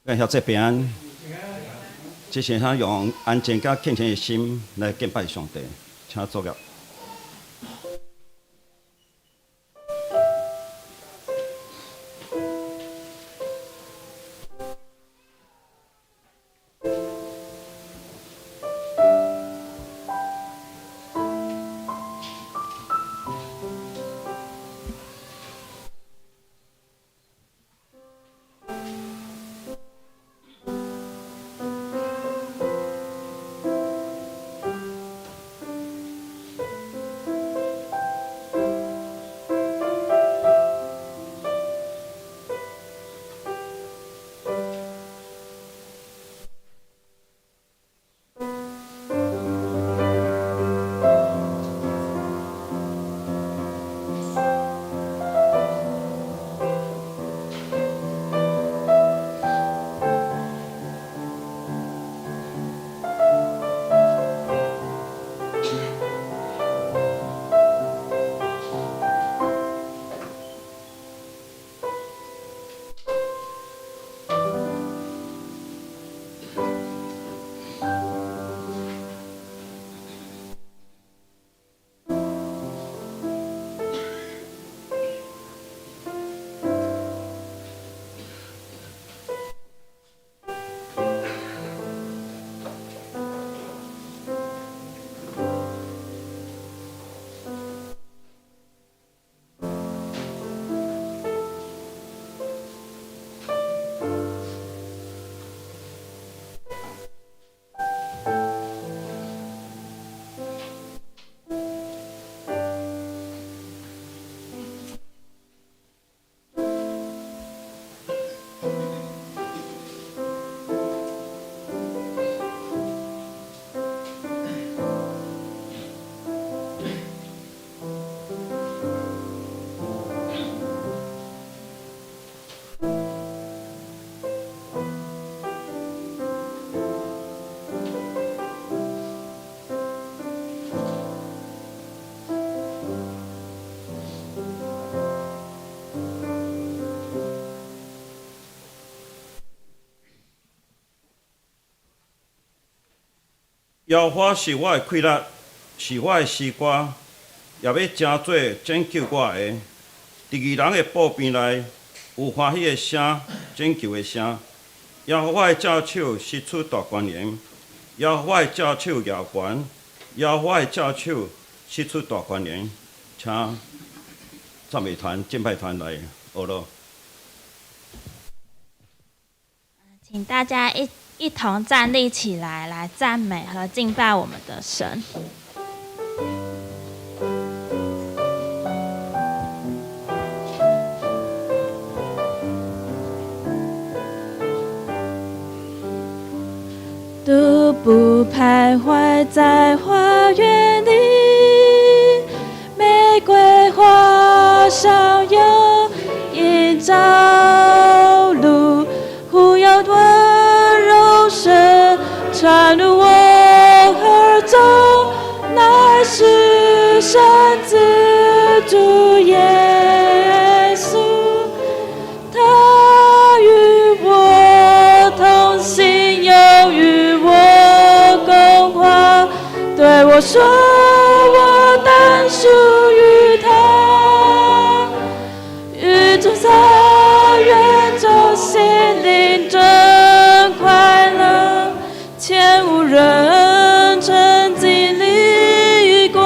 願曉這平安，這是咱用安靜佮虔誠的心來敬拜上帝，請坐立。耶和華是我的氣力，是我的詩歌，也欲成做拯救我的。佇義人的布棚內，有歡喜的聲，拯救的聲。耶和華的正手實出大權能，耶和華的正手舉懸，耶和華的正手實出大權能。請讚美團、敬拜團來學咯。請大家一同站立起來，來讚美和敬拜我們的神。獨步徘徊在花園裡，玫瑰花香又映朝露，忽有溫柔聲傳入我耳中，乃是神子主耶穌，他與我同行，又與我共話，對我說，我單屬於他，與主在園中，心靈真快樂，前無人曾經歷過。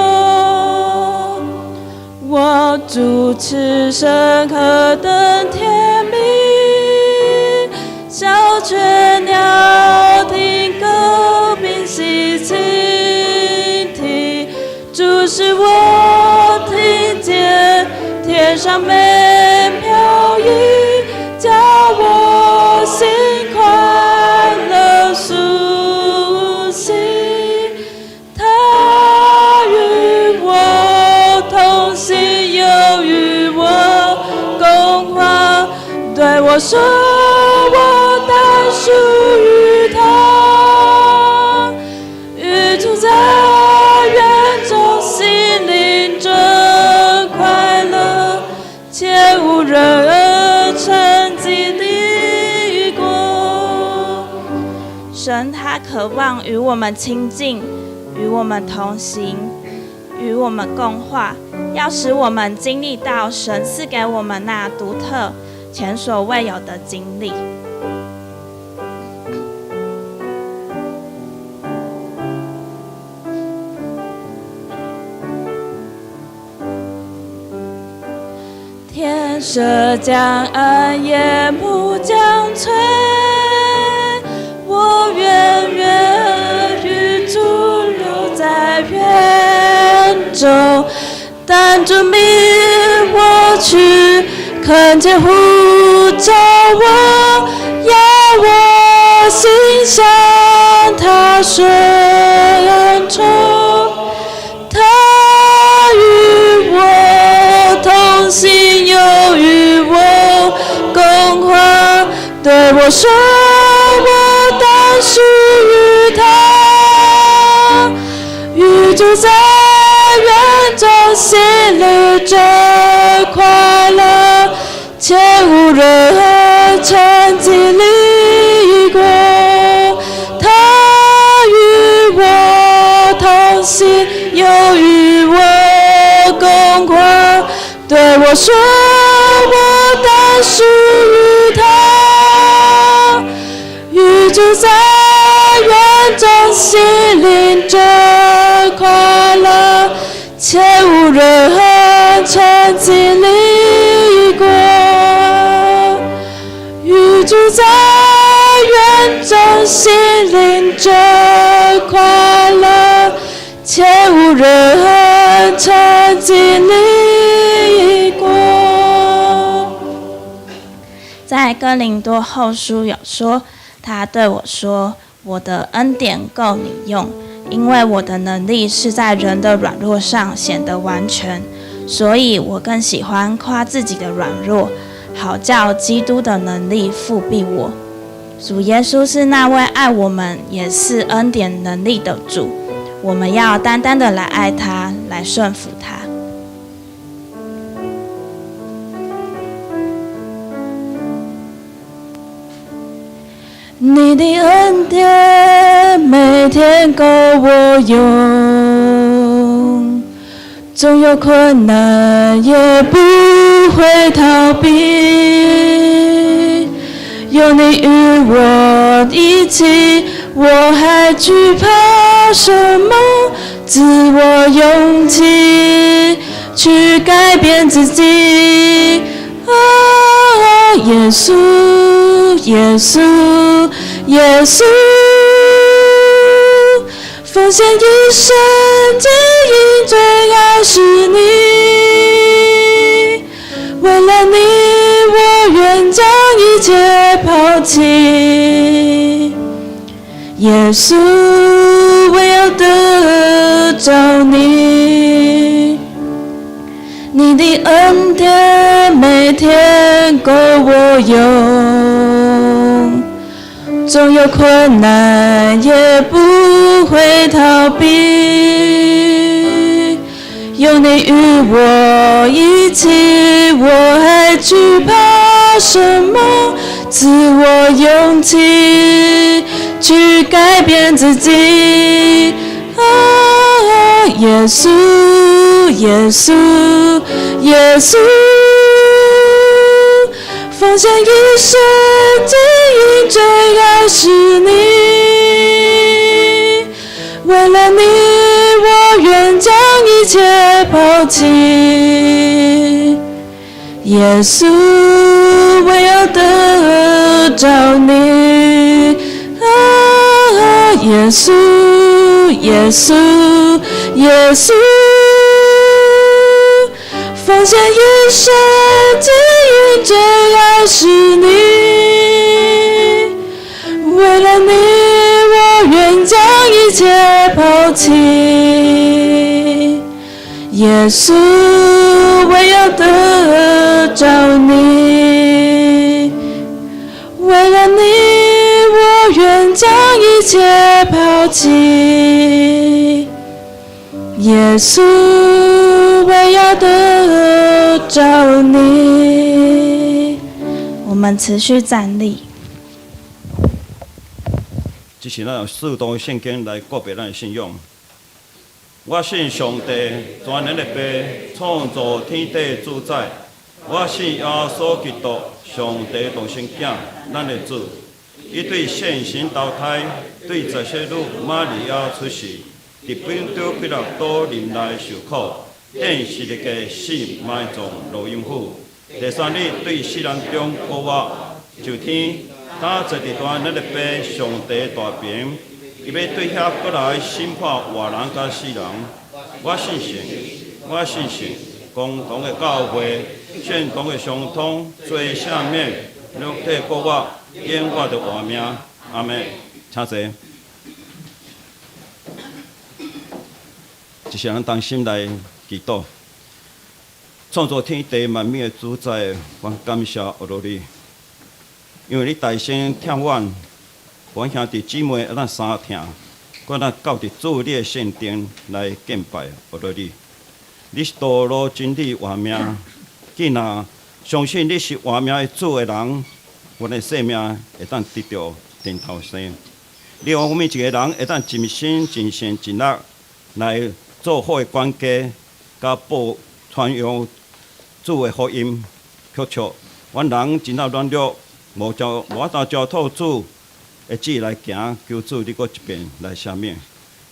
我主此生何等甜蜜，小雀鳥聽歌，屏息傾聽，主使我聽見天上美妙音，叫我心快樂甦醒。他與我同行，又與我共話，對我說，我單屬於他。與主在園中，心靈真快樂，前無人曾經歷過。神他渴望與我們親近，與我們同行，與我們共話，要使我們經歷到神賜給我們那獨特、前所未有的經歷。天色將暗，夜幕將垂，我願願與主留在園中，但主命我去，懇切呼召我，要我心向他順從。他與我同行，又與我共話，對我說，我當屬於他。與主在園中喜樂真快樂，且無人曾經歷過。他與我同行，又與我共話，對我說，我當屬於他。與主在園中喜樂真快樂，且無人曾經歷過。與主在園中喜樂真快樂，且無人曾經歷過。在哥林多後書有說，他對我說：“我的恩典夠你用，因為我的能力是在人的軟弱上顯得完全。所以我更喜歡誇自己的軟弱，好叫基督的能力覆庇我。”主耶穌是那位愛我們，也是恩典能力的主。我們要單單的來愛他，來順服他。你的恩典每天夠我用，縱有困難也不會逃避。有你與我一起，我還懼怕什麼？賜我勇氣去改變自己。啊，耶穌，耶穌，耶穌，奉獻一生經營最愛是你，為了你我願將一切拋棄。耶穌，我要得著你，你的恩典每天夠我用，縱有困難也不會逃避。有你與我一起，我還懼怕什麼？賜我勇氣去改變自己。啊，耶穌，耶穌，耶穌，奉獻一生經營最愛是你，為了你我願將一切拋棄。耶穌，我要得著你。啊，耶穌，耶穌，耶穌，奉獻一生經營最愛是你，為了你我願將一切拋棄。耶穌，我要得著你，為了你我願將一切拋棄。耶穌，我要得著你。我們持續站立。這是咱用四段聖經來告白咱的信仰。我信上帝，全能的父，創造天地主宰。我信耶穌基督，上帝獨生囝，咱的主。伊對聖神投胎，對十色女瑪利亞出世，佇本丟彼拉多忍耐受苦，釘十字架死埋葬落陰府。第三日對死人中復活，上天，搭坐佇全能的父上帝大爿。伊欲對遐閣來審判活人佮死人。我信神，我信神，共同的教會，聖徒的相通，罪赦免，肉體復活，永遠的活命。阿們，請坐。這是咱同心來祈禱。創造天地萬物的主宰，阮感謝阿羅你，因為你大聲疼阮。阮兄弟姊妹，咱相疼，閣咱到佇主你的聖殿來敬拜阿羅你。你是道路真理活命，囝若相信你是活命的主的人，阮的生命會當得著甜頭生。你予阮每一个人會當盡心盡性盡力來做好的管家，佮報傳揚主的福音。卻卻，阮人真若軟弱，無交無法度交託主的旨意來行，求主你閣一遍來赦免。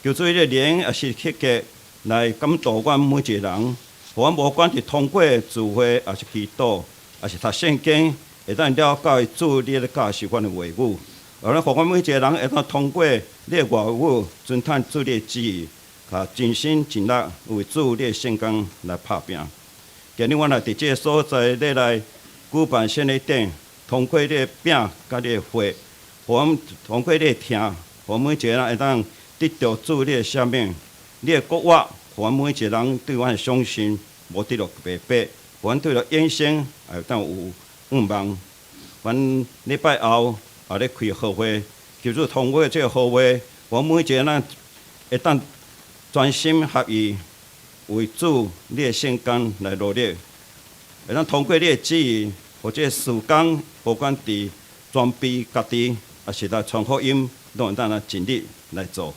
求主你的靈也是刻意來感動阮每一个人，予阮無管是通過聚會，抑是祈禱，抑是讀聖經，會當了解主你咧教示阮的話語。予咱予阮每一个人會當通過你的話語，遵行主你的旨意，共盡心盡力為主你的聖工來拍拚。今日阮來佇這个所在，欲來舉辦獻禮典，通過你的餅佮你的血，予阮通過你的疼，予每一个人會當得著主你的赦免，你的復活，予阮每一个人對阮的相信無得著白白，予阮對著永生也會當有向望。阮禮拜後也咧開賀會，求主通過這個賀會，予阮每一个人會當專心合意為主你的聖工來努力，會當通過你的旨意，予這個事工，無管佇裝備家己，抑是來傳福音，攏會當來盡力來做。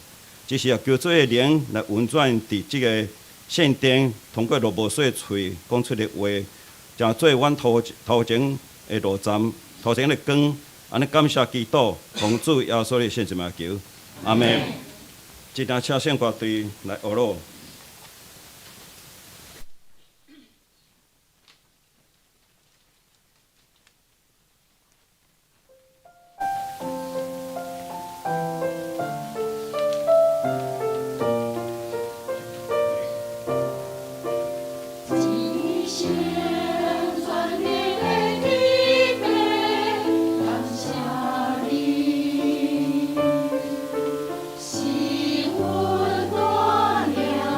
只是要求主的靈來運轉佇這个聖殿，通過羅摩西喙講出的話，成做阮頭頭前的路站，頭前的光。按呢感謝基督，奉主耶穌的聖名求，阿們。這段請聖歌隊來學咯。一生全能的父，感謝你，是阮大娘。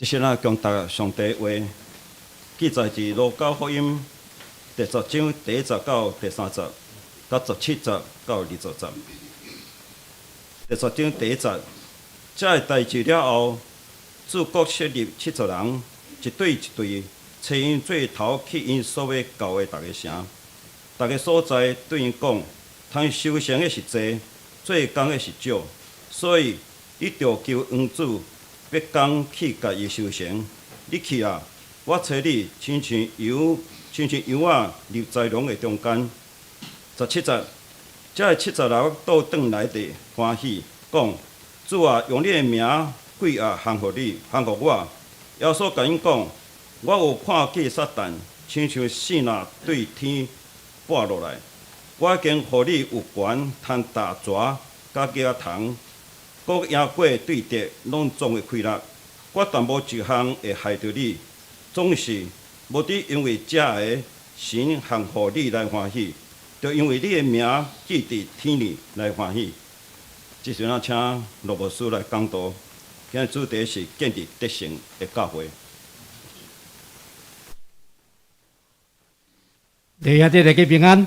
這時咱共讀上帝話，記載佇路加福音第十章第一節到第三節，佮17節到20節。第十章第一節，這个代誌了後，主閣設立七十人，一對一對，差𪜶做頭去𪜶所欲到的逐个城、逐个所在，對𪜶講：通收成的是濟，做工的是少，所以你著求園主派工去共伊收成。你去啊！我差你親像羊，親像羊仔入豺狼的中間。17節，這个七十人倒轉來佇歡喜，講：主啊，用你的名，鬼也降服你，降服我。耶穌共𪜶講：我有看見撒旦親像爍爁對天跋落來。我已經予你有權通踏蛇佮蠍仔蟲，閣贏過對敵攏總的氣力。我斷無一項會害著你，總是無止因為這个神降予你來歡喜，著因為你的名記佇天裡來歡喜。這時咱請羅牧師來講道，今日主題是建立得勝的教會。弟兄姊妹大家平安。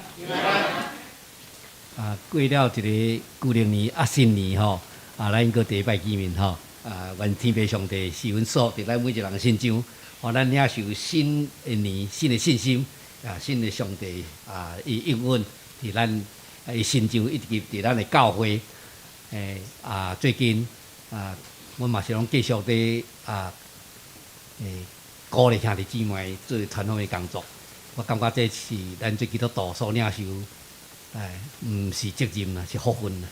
啊，過了一个舊曆年啊，新年吼，啊，咱閣第一擺見面吼，啊，願天父上帝賜恩賜佇咱每一个人身上，予咱領受新的年、新的信心，啊，新的上帝啊，伊應允佇咱伊身上，以及佇咱的教會。欸啊，最近啊，阮嘛是攏繼續佇啊，欸鼓勵兄弟姊妹做傳福音的工作。我感覺這是咱做基督徒所領受，哎，毋是責任啦，是福分啦，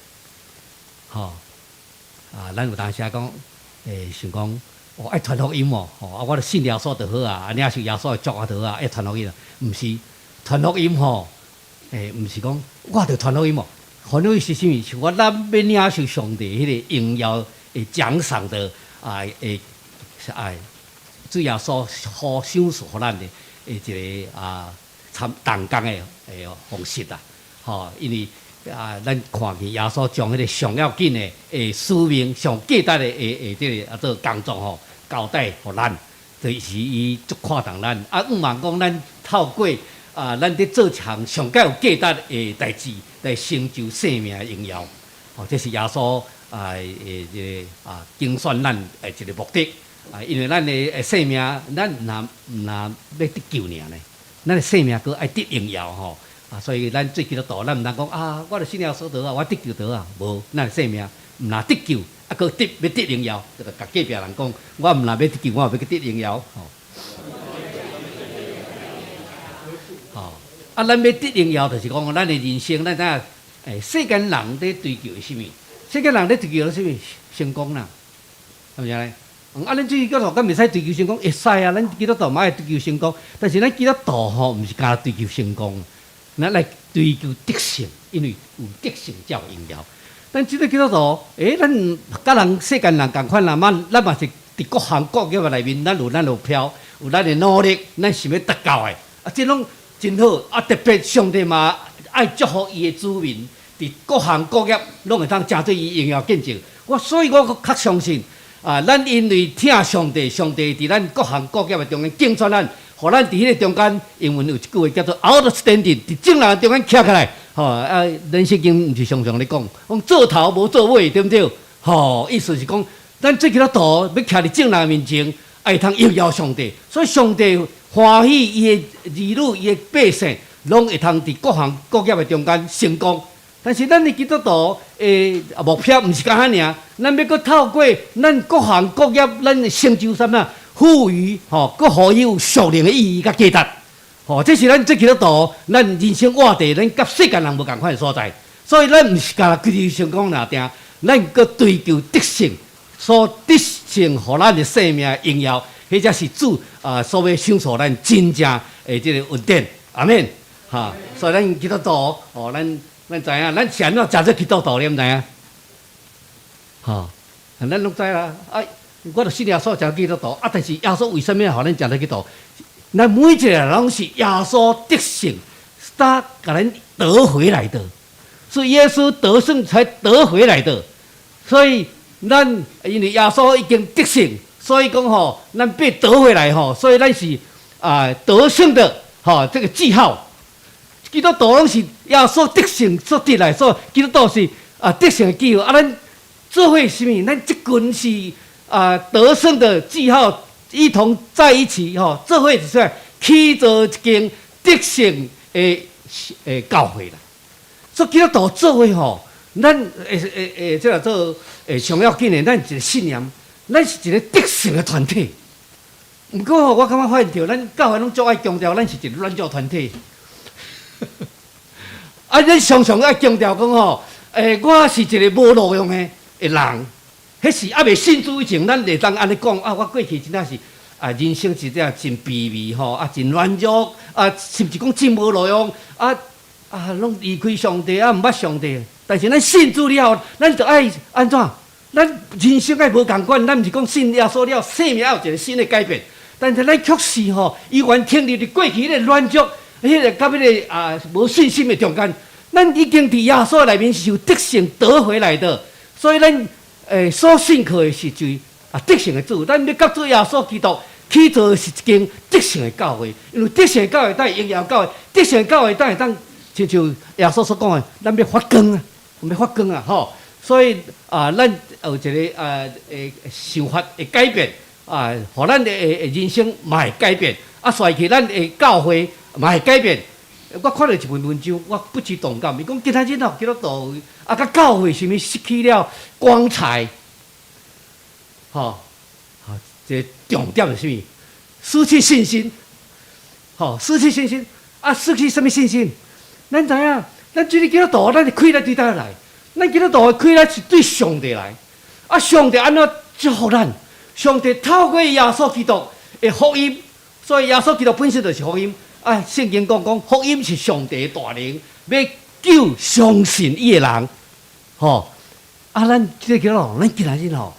吼！啊，咱有當時講，欸，想講，哦，愛傳福音哦，吼，啊，我著信耶穌就好啊，啊，領受耶穌的祝福就好啊，愛傳福音啊，毋是傳福音吼，欸，毋是講我著傳福音哦，傳福音是啥物？是我咱欲領受上帝彼个榮耀的獎賞的啊，會哎，主耶穌好賞賜予咱的。的一个啊參同工的的方式啦，吼，因為啊，咱看見耶穌將彼个上要緊的的使命、上價值的的的這个啊做工作吼，交代予咱，就是伊足看重咱。啊，向望講咱透過啊，咱佇做一項上蓋有價值的代誌，來成就生命的榮耀。吼，這是耶穌啊的這个啊揀選咱的一个目的。啊，因為咱的生命，咱毋若毋若欲得救爾呢，咱的生命閣愛得榮耀吼。啊，所以咱做基督徒，咱毋通講啊，我著信耶穌得啊，我得救得啊，無，咱的生命毋若得救，啊，閣得欲得榮耀，就共隔壁人講，我毋若欲得救，我欲閣得榮耀吼。吼，啊，咱欲得榮耀，就是講咱的人生，咱知影，欸，世間人佇追求的是啥物？世間人佇追求的是啥物？成功啦，是毋是按呢？啊，咱做基督徒敢袂使追求成功？會使啊，咱基督徒嘛愛追求成功，但是咱基督徒吼，毋是干焦追求成功，咱來追求得勝，因為有得勝才有榮耀。咱這個基督徒，欸，咱佮人世間人仝款啦，嘛，咱嘛是佇各行各業內面，咱有咱目標，有咱的努力，咱想欲達到的，啊，這攏真好。啊，特別上帝嘛愛祝福伊的子民，佇各行各業攏會當成做伊榮耀見證。我所以，我閣較相信。啊！咱因為疼上帝，上帝佇咱各行各業的中間揀選咱，予咱佇彼個中間，英文有一句話叫做 outstanding，佇眾人中間徛起來，吼啊！咱聖經毋是常常咧講，講做頭無做尾，對毋對？吼，意思是講，咱做基督徒欲徛佇眾人面前，愛通榮耀上帝，所以上帝歡喜伊的兒女、伊的百姓，攏會通佇各行各業的中間成功。但是咱的基督徒的目標毋是干焦爾，咱欲閣透過咱各行各業，咱的成就啥物賦予吼，閣予伊有屬靈的意義佮價值，吼，這是咱做基督徒，咱人生活地，咱佮世間人無仝款的所在。所以咱毋是干焦追求成功爾定，咱閣追求得勝，所得勝予咱的生命榮耀，彼才是主啊所欲賞賜咱真正的這个恩典。阿們，哈，所以咱基督徒，吼，咱。咱知影，咱是按怎成做基督徒，你毋知影？吼，咱攏知啦。啊，我著信耶穌成基督徒，啊，但是耶穌為啥物予咱成做基督徒？咱每一个人攏是耶穌得勝，才共咱得回來的，是耶穌得勝才得回來的。所以咱因為耶穌已經得勝，所以講吼，咱被得回來吼，所以咱是啊得勝的吼，這個記號。基督徒攏是耶穌得勝所得來，所以基督徒是啊得勝的記號。啊，咱做伙是啥物？咱這群是啊得勝的記號，一同在一起吼，做伙就是起造一間得勝的教會啦。所以基督徒做伙吼，咱會會會這個做會上要緊的，咱一個信念，咱是一個得勝的團體。毋過吼，我感覺發現著，咱教會攏足愛強調，咱是一個軟弱團體。啊，咱常常愛強調講吼，我是一個無路用的人。彼是猶未信主以前，咱會當按呢講啊，我過去真正是啊，人生是這真卑微吼，啊，真軟弱，啊，甚至講真無路用，啊啊，攏離開上帝啊，毋捌上帝。但是咱信主了後，咱就愛按怎？咱人生愛無仝款，咱毋是講信耶穌了，生命有一個新的改變。但是咱卻是吼，依然停留佇過去彼個軟弱、彼個佮彼個啊無信心的中間。咱已經佇耶穌內面是有得勝得回來的，所以咱所信靠的是一啊得勝的主。咱欲佮主耶穌基督起造的是一間得勝的教會，因為得勝的教會當榮耀教會，得勝的教會當會當親像耶穌所講的，咱欲發光啊，欲發光啊，吼！所以啊，咱有一個啊想法會改變啊，予咱的人生嘛會改變，啊，跩去咱的教會嘛會改變。我看著一篇文章，我不知同感。伊講今仔日吼，基督徒啊，佮教會啥物失去了光彩，吼，吼，這個重點是啥物？失去信心，吼，失去信心，啊，失去啥物信心？咱知影，咱這個基督徒，咱的氣力對佗來？咱基督徒的氣力是對上帝來。啊，上帝按怎祝福咱？上帝透過耶穌基督的福音，所以耶穌基督本身就是福音。啊，聖經講講福音是上帝的大能，欲救相信伊的人，吼。啊，咱這個叫做，咱今仔日吼，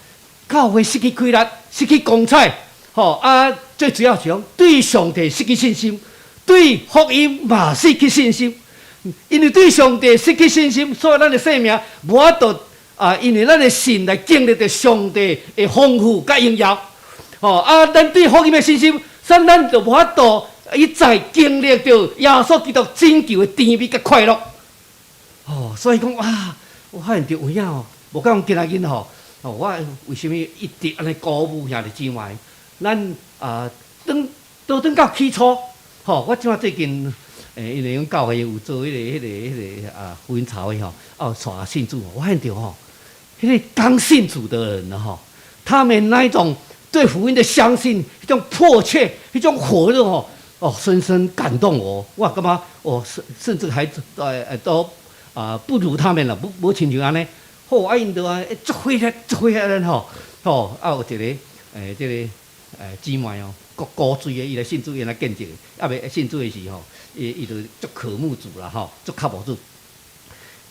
教會失去氣力，失去光彩，吼。啊，最主要是講對上帝失去信心，對福音嘛失去信心。因為對上帝失去信心，所以咱的生命無法度啊，因為咱的信來經歷著上帝的豐富佮榮耀。吼啊，咱對福音的信心，所以咱就無法度一再經歷著耶穌基督拯救的甜蜜佮快樂。哦，所以講啊，我發現著有影哦，無講今仔日吼，哦，我為啥物一直按呢鼓舞兄弟姊妹？咱啊，轉倒轉到起初，吼，我這馬最近，因為阮教會有做彼個啊福音茶會吼，啊有帶信主，我發現著吼，彼個剛信主的人吼，他們那一種對福音的相信，彼種迫切，彼種火熱吼，哦，深深感動我。我感覺哦，甚至還都啊不如他們啦，無親像按呢。好，啊𪜶就啊足火熱，足火熱吼，吼啊有一個這個姊妹哦，國古錐的，伊來信主，伊來見證，猶未信主的時候，伊就足渴慕主啦吼，足渴慕主。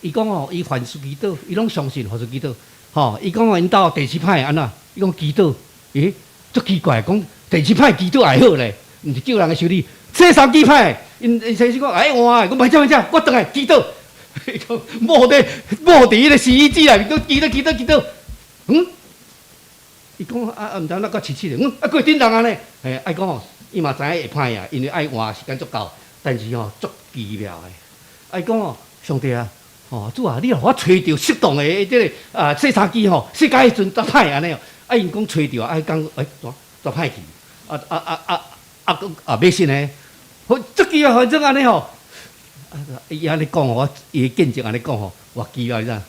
伊講哦，伊凡事祈禱，伊攏相信凡事祈禱，吼。伊講哦，𪜶兜電視歹按怎？伊講祈禱，欸，足奇怪，講電視歹祈禱會好咧，毋是叫人來修理。洗衫機歹，𪜶先生講愛換，講袂使袂使，我轉來祈禱。伊講摸佇彼个洗衣機內面，閣祈禱祈禱祈禱，嗯？伊講啊啊，毋知按怎閣試試咧，嗯，啊閣會振動按呢？嘿，愛講吼，伊嘛知影會歹啊，因為愛換時間足夠，但是吼足奇妙的。愛講吼，上帝啊，吼主啊，你予我揣著適當的這個啊洗衫機吼，洗甲彼陣才歹按呢哦。啊，𪜶講揣著啊，講欸，怎怎歹去？啊啊啊啊啊！閣啊欲信呢？好，足奇妙，反正按呢吼。啊，伊按呢講吼，我伊的見證按呢講吼，偌奇妙你知？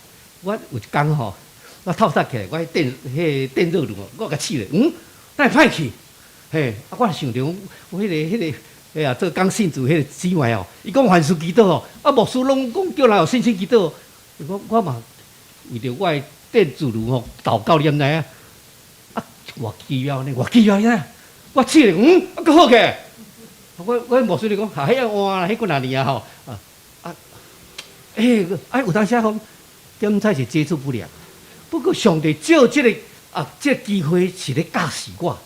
我有一工吼，我透早起來，我彼電彼個電熱爐我共試咧，嗯，哪會歹去？嘿，啊，我想著我彼個哎呀，做剛信主彼個姊妹哦，伊講凡事祈禱吼，啊，牧師攏講叫人有信心祈禱，我嘛為著我的電磁爐吼禱告，你敢知影？啊，偌奇妙呢，偌奇妙呢！我試咧，嗯，啊，閣好起。我牧師就講，啊，彼愛換啦，彼幾若年啊吼，啊啊，欸，啊有當時講檢測是接觸不良，不過上帝借這個啊，這個機會是咧教示我，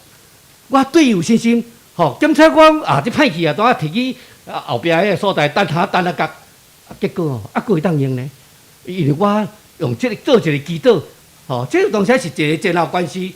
我對伊有信心，吼，檢測講啊，這歹去啊，拄仔提去啊後壁彼個所在等下等啊角，啊結果吼，啊閣會當用呢，因為我用這個做一個祈禱，吼，這個當時是一個前後關係，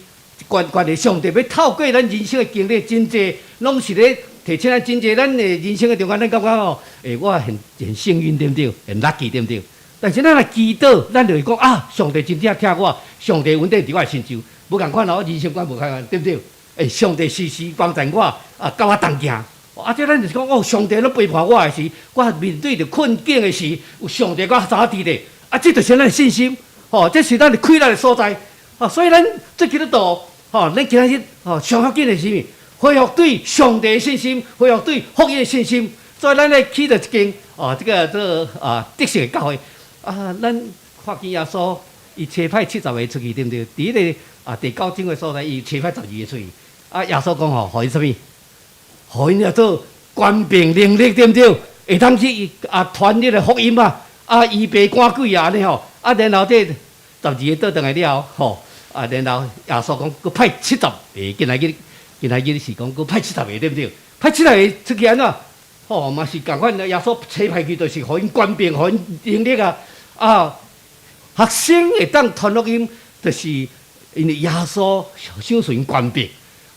關關係上帝欲透過咱人生的經歷，真濟攏是咧提醒咱真濟咱的人生的中間，咱感覺吼，欸，我很幸運對毋對？很 lucky 對毋對？但是咱若祈禱，咱就會講啊，上帝真正疼我，上帝恩典佇我的身上，無仝款哦，人生觀無仝款，對毋對？欸，上帝時時幫助我，啊，佮我同行。啊，這咱就是講哦，上帝攏陪伴我的時，我面對著困境的時，有上帝佮我相佇咧。啊，這就是咱的信心，吼，這是咱的氣力的所在。啊，所以咱做基督徒，吼，咱今仔日吼上要緊的是啥物？恢復對上帝的信心，恢復對福音的信心。所以咱咧起著一間哦，這個啊得勝的教會啊，咱看見耶穌伊差派七十個出去，對毋對？佇彼個啊第九章的所在，伊差派12個出去。啊，耶穌講吼，予𪜶啥物？予𪜶叫做權柄能力，對毋對？會當去啊傳這個福音啊，啊醫病趕鬼啊，按呢吼。啊，然後這十二个倒轉來了後，吼啊，然後耶穌講，閣派七十個進來去，今仔日是講閣派七十個，對毋對？派七十個出去按怎？吼嘛是仝款，耶穌差派去，就是予𪜶權柄，予𪜶能力啊！啊，學生會當傳福音，就是因為耶穌賞賜𪜶權柄，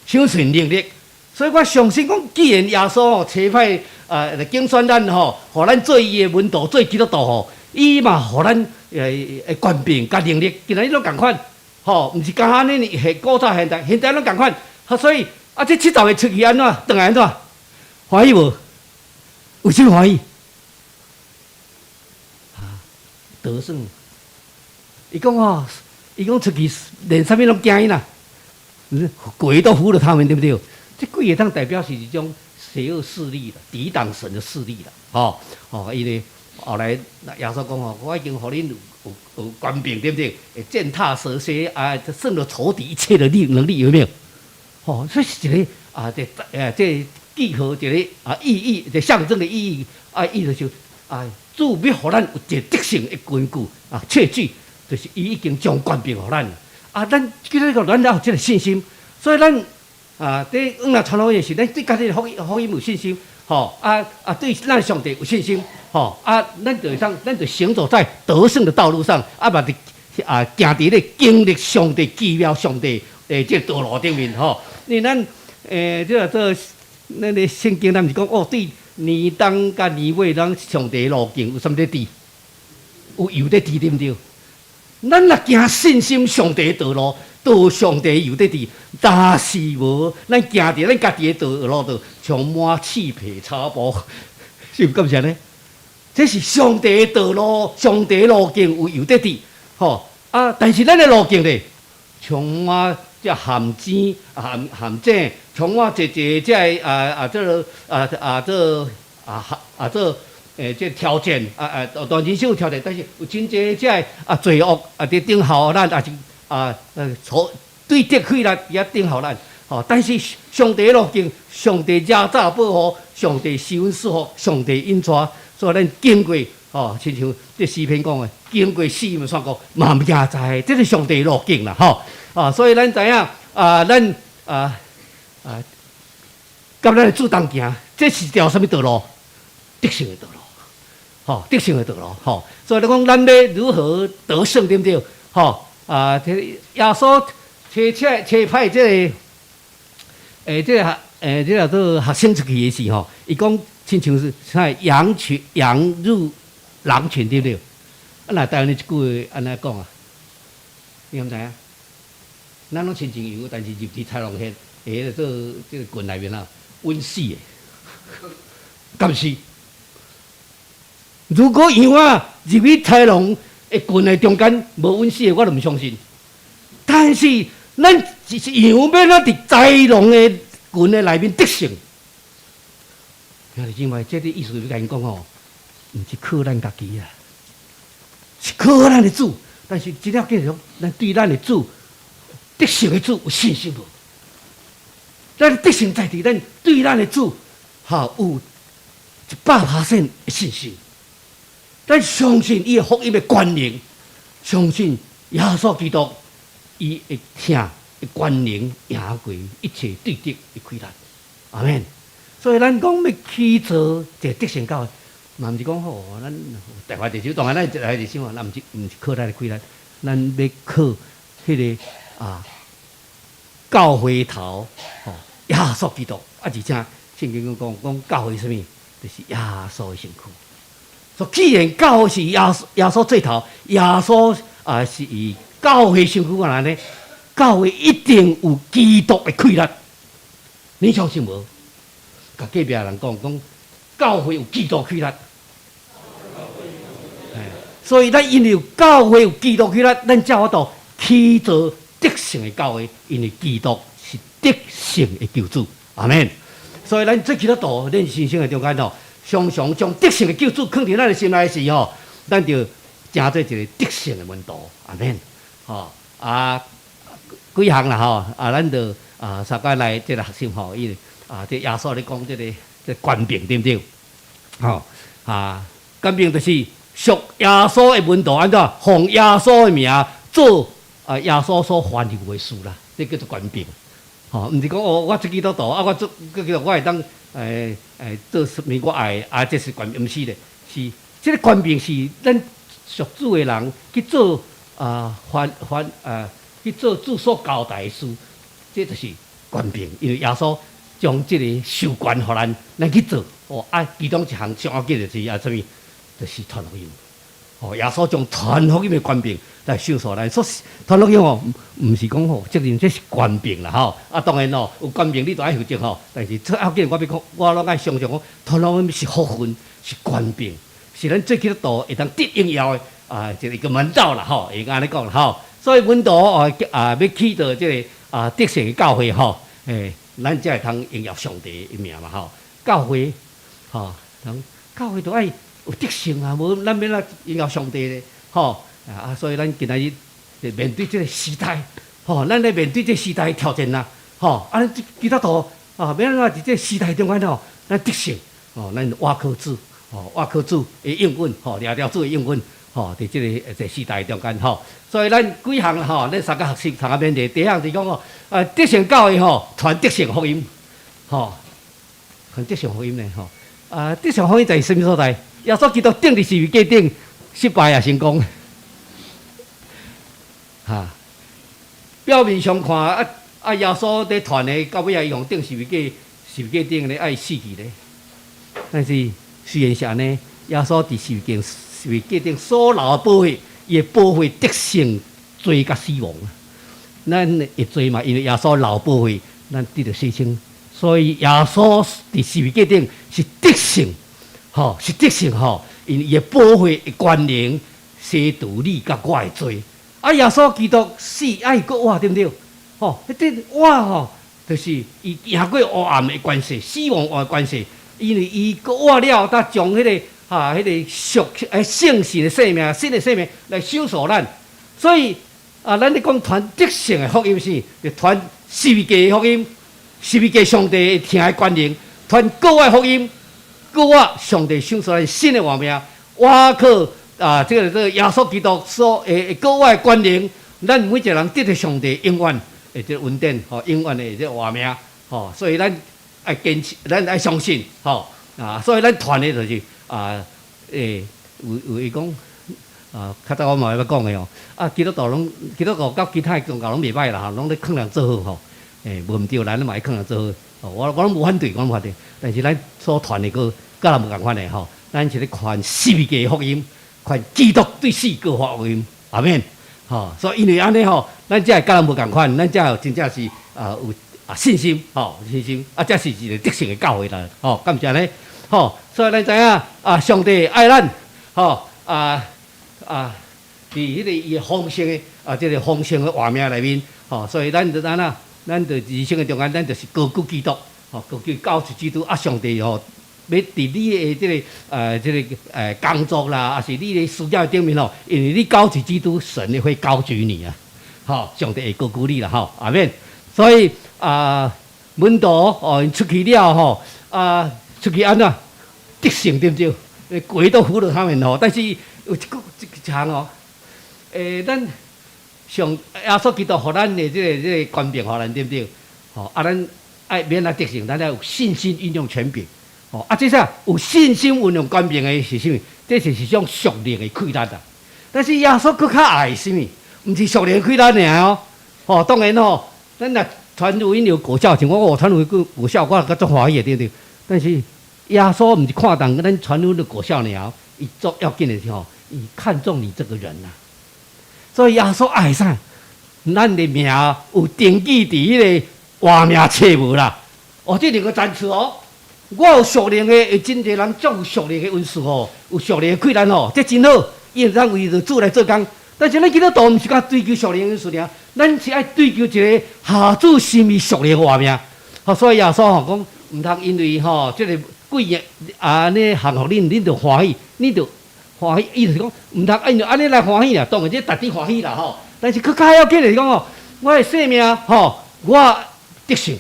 賞賜𪜶能力。所以我相信講，既然耶穌吼差派啊來揀選咱吼，予咱做伊的門徒，做基督徒吼，伊嘛予咱權柄佮能力。今仔日攏仝款，吼，毋是干焦按呢古早現代，現代攏仝款。所以啊，這七十個出去按怎？轉來按怎？歡喜無？有啥物歡喜？啊，得勝。伊講吼，伊講出去連啥物攏驚𪜶啦，鬼都服了他們，對毋對？這鬼會當代表是一種邪惡勢力啦，抵擋神的勢力啦，吼吼，因為後來耶穌講吼，我已經予恁有權柄，對毋對？會踐踏蛇蠍啊，勝了仇敵一切的力能力，有沒有？吼，這是一個啊，這這記號一個啊意義，一個象徵的意義啊，意思就啊，主欲予咱有一個得勝的根據啊，確據，就是伊已經將權柄予咱啊，咱今日個咱要有這個信心，所以咱啊，佇往來傳福音時，咱對家己的福音有信心，吼啊啊，對咱上帝有信心，吼啊，咱就會當，咱就行走在得勝的道路上，啊嘛佇啊行佇咧經歷上帝奇妙上帝的這個道路頂面，吼。因為咱這個做咱的聖經，咱毋是講哦，對年冬佮年尾，咱上帝的路徑有啥物咧佇？有油咧佇，對毋對？咱若行信心上帝的道路，都有上帝油咧佇；但是無，咱行佇咱家己的道路度，充滿刺皮草布，是毋敢是按呢？這是上帝的道路，上帝的路徑有油咧佇，吼啊！但是咱的路徑咧，充滿這陷阱、陷阱，充滿濟濟這个啊啊這個啊啊這啊啊這這挑戰啊啊，當然是有挑戰，但是有真濟這个啊罪惡啊佇等候咱，也是啊錯對敵氣力佇遐等候咱，吼！但是上帝的路徑，上帝遮罩保護，上帝施恩賜福，上帝引帶，所以咱經過吼，親像這詩篇講的，經過死蔭山谷，嘛毋驚災，這是上帝的路徑啦，吼！啊，所以咱知影啊，咱啊啊，佮咱的主同行，這是條啥物道路？得勝的道路，吼，得勝的道路，吼。所以你講咱欲如何得勝，對毋對？吼啊，這耶穌差差派這個，這個學，這個做學生出去的時吼，伊講親像是啥羊群，羊入狼群，對毋對？啊，若台灣的一句話按怎講啊？你敢知影？咱攏親像羊，但是入佇豺狼穴，彼個做這個群內面啊，穩死的，敢是？如果羊啊入去豺狼的群的中間無穩死的，我就毋相信。但是咱是羊，欲按怎佇豺狼的群的內面得勝？兄弟姊妹，這個意思欲共𪜶講吼，毋是靠咱家己啊，是靠咱的主。但是真要緊是講，咱對咱的主得勝的主有信心無？咱得勝在佇咱對咱的主，哈有100%的信心。咱相信伊的福音的權能，相信耶穌基督，伊會疼，會權能贏過一切對敵的氣力。阿們。所以咱講欲起造一個得勝教會，嘛毋是講吼，咱台灣地區當然咱一來就想啊，咱毋是靠咱的氣力，咱欲靠彼個啊，教會頭，吼，耶穌基督，啊，而且聖經講講教會啥物，就是耶穌的身軀。所以既然教會是耶穌做頭，耶穌啊是以教會身軀來呢，教會一定有基督的氣力。你相信無？共隔壁人講講，教會有基督氣力。所以咱因為有教會有基督氣力，咱才有法度起造得勝的教會，因為基督是得勝的救主，阿們。所以咱做基督徒，咱人生的中間吼，常常將得勝的救主囥佇咱的心內時吼，咱就成做一個得勝的門徒，阿們。吼啊，幾項啦吼，啊，咱就啊，大家來這个學習吼，伊啊，這耶穌咧講這个這權柄對毋對？吼啊，權柄就是屬耶穌的門徒，按怎奉耶穌的名做啊？耶穌所吩咐的事啦，這叫做權柄。吼，毋是講哦，我做基督徒啊，我做基督徒，我會當做啥物我愛啊，這是權柄，毋是咧，是這个權柄是咱屬主的人去做啊，凡凡啊去做主所交代的事，這就是權柄，因為耶穌將這個授權予咱，咱去做。哦啊，其中一項上要緊就是啊，啥物？就是傳福音。哦，耶穌將傳福音的權柄來授予咱。所以傳福音哦，毋是講吼責任，這是權柄啦吼。啊，當然咯，有權柄你都愛負責吼。但是最要緊，我欲講，我攏愛常常講，傳福音是福分，是權柄，是咱做基督徒會當得榮耀的啊，一個門道啦吼，會按呢講啦吼。所以門徒哦啊，欲起造這个啊得勝的教會吼，咱才會通榮耀上帝的名嘛吼。教會吼，人教會都愛有得勝啊，無咱欲按怎榮耀上帝咧？吼啊！所以咱今仔日面對這个時代，吼，咱咧面對這个時代的挑戰啊，吼啊！咱基督徒啊，欲按怎佇這个時代中間吼，咱得勝，吼，咱倚靠主，吼，倚靠主的應允，吼，掠著主的應允，吼，佇這个這時代中間吼，所以咱幾項吼，咱三個學習三個面題，第一項是講吼，啊，得勝教會吼，傳得勝福音，吼，傳得勝福音咧，吼，啊，得勝福音在啥物所在？耶穌基督釘佇十字架頂，失敗抑成功？哈，表面上看啊啊，耶穌佇傳的，到尾仔伊予釘十字架頂咧愛死去咧。但是雖然是按呢，耶穌佇十字架頂所流的寶血，伊的寶血得勝罪佮死亡。咱的罪嘛，因為耶穌流寶血，咱得著洗清。所以耶穌佇十字架頂是得勝。吼，是得勝吼，因為伊的寶血的權能洗除你佮我的罪。啊，耶穌基督死愛閣活對毋對？吼，彼個活吼，就是伊贏過黑暗的權勢，死亡的權勢。因為伊閣活了，才將彼个哈，彼个屬聖神的生命、新的生命來賞賜咱。所以啊，咱咧講傳得勝的福音是，就傳十字架的福音，十字架上帝疼的權能，傳復活的福音。閣活上帝賞賜咱新的活命，倚靠啊，這个耶穌基督所的復活的權能，咱每一個人得著上帝永遠的這个恩典，吼，永遠的這个活命，吼，所以咱愛堅持，咱愛相信，吼啊，所以咱傳的就是啊，有伊講啊，較早我嘛會捌講的吼，啊，基督徒攏基督徒佮其他的宗教攏袂䆀啦，吼，攏咧勸人做好吼，無毋對，咱嘛愛勸人做好，我攏無反對，我攏無反對，但是咱所傳的閣佮人無仝款的吼，咱是咧傳十字架福音，傳基督對死復活福音，阿們，吼，所以因為按呢吼，咱才會佮人無仝款，咱才有真正是啊有啊信心，吼，信心，啊，這是一個得勝的教會啦，吼，敢毋是按呢？吼，所以咱知影啊，上帝愛咱，吼啊啊，佇彼个伊豐盛的啊，這个豐盛的活命內面，吼，所以咱就按怎，咱就人生的中間，咱就是高舉基督，吼，高舉高舉基督啊，上帝吼。欲佇你的這个工作啦，抑是你的事業頂面吼，因為你高舉基督，神會高舉你啊！吼，上帝會高舉你啦，吼，阿們。所以啊，門徒哦，𪜶出去了吼，啊，出去按怎得勝對毋對？鬼都服了他們吼，但是有一句一項哦，咱上耶穌基督予咱的這个權柄，予咱對毋對？吼，啊，咱愛欲按怎得勝，咱愛有信心運用權柄。吼，啊，這啥有信心運用權柄的是啥物？這是一種屬靈的氣力啊。但是耶穌閣較愛啥物？毋是屬靈氣力爾哦。吼，當然吼，咱若傳福音有果效，像我傳福音果效，我較足歡喜的，對毋對？但是耶穌毋是看重咱傳福音的果效爾，伊足要緊的是吼，伊看重你這個人啊。所以耶穌愛啥？咱的名有登記佇彼個活命冊無啦？哦，這兩個層次哦。我有屬靈的，真濟人足有屬靈的恩賜吼，有屬靈的氣力吼，這真好，伊會當為著主來做工。但是咱基督徒毋是干追求屬靈恩賜爾，咱是愛追求一个合主心意屬靈活命。吼，所以耶穌吼講，毋通因為吼這个貴人按呢降服恁，恁就歡喜，恁就歡喜。意思是講，毋通因為按呢來歡喜啦，當然這值得歡喜啦吼。但是閣較要緊的是講吼，我的生命吼，我得勝，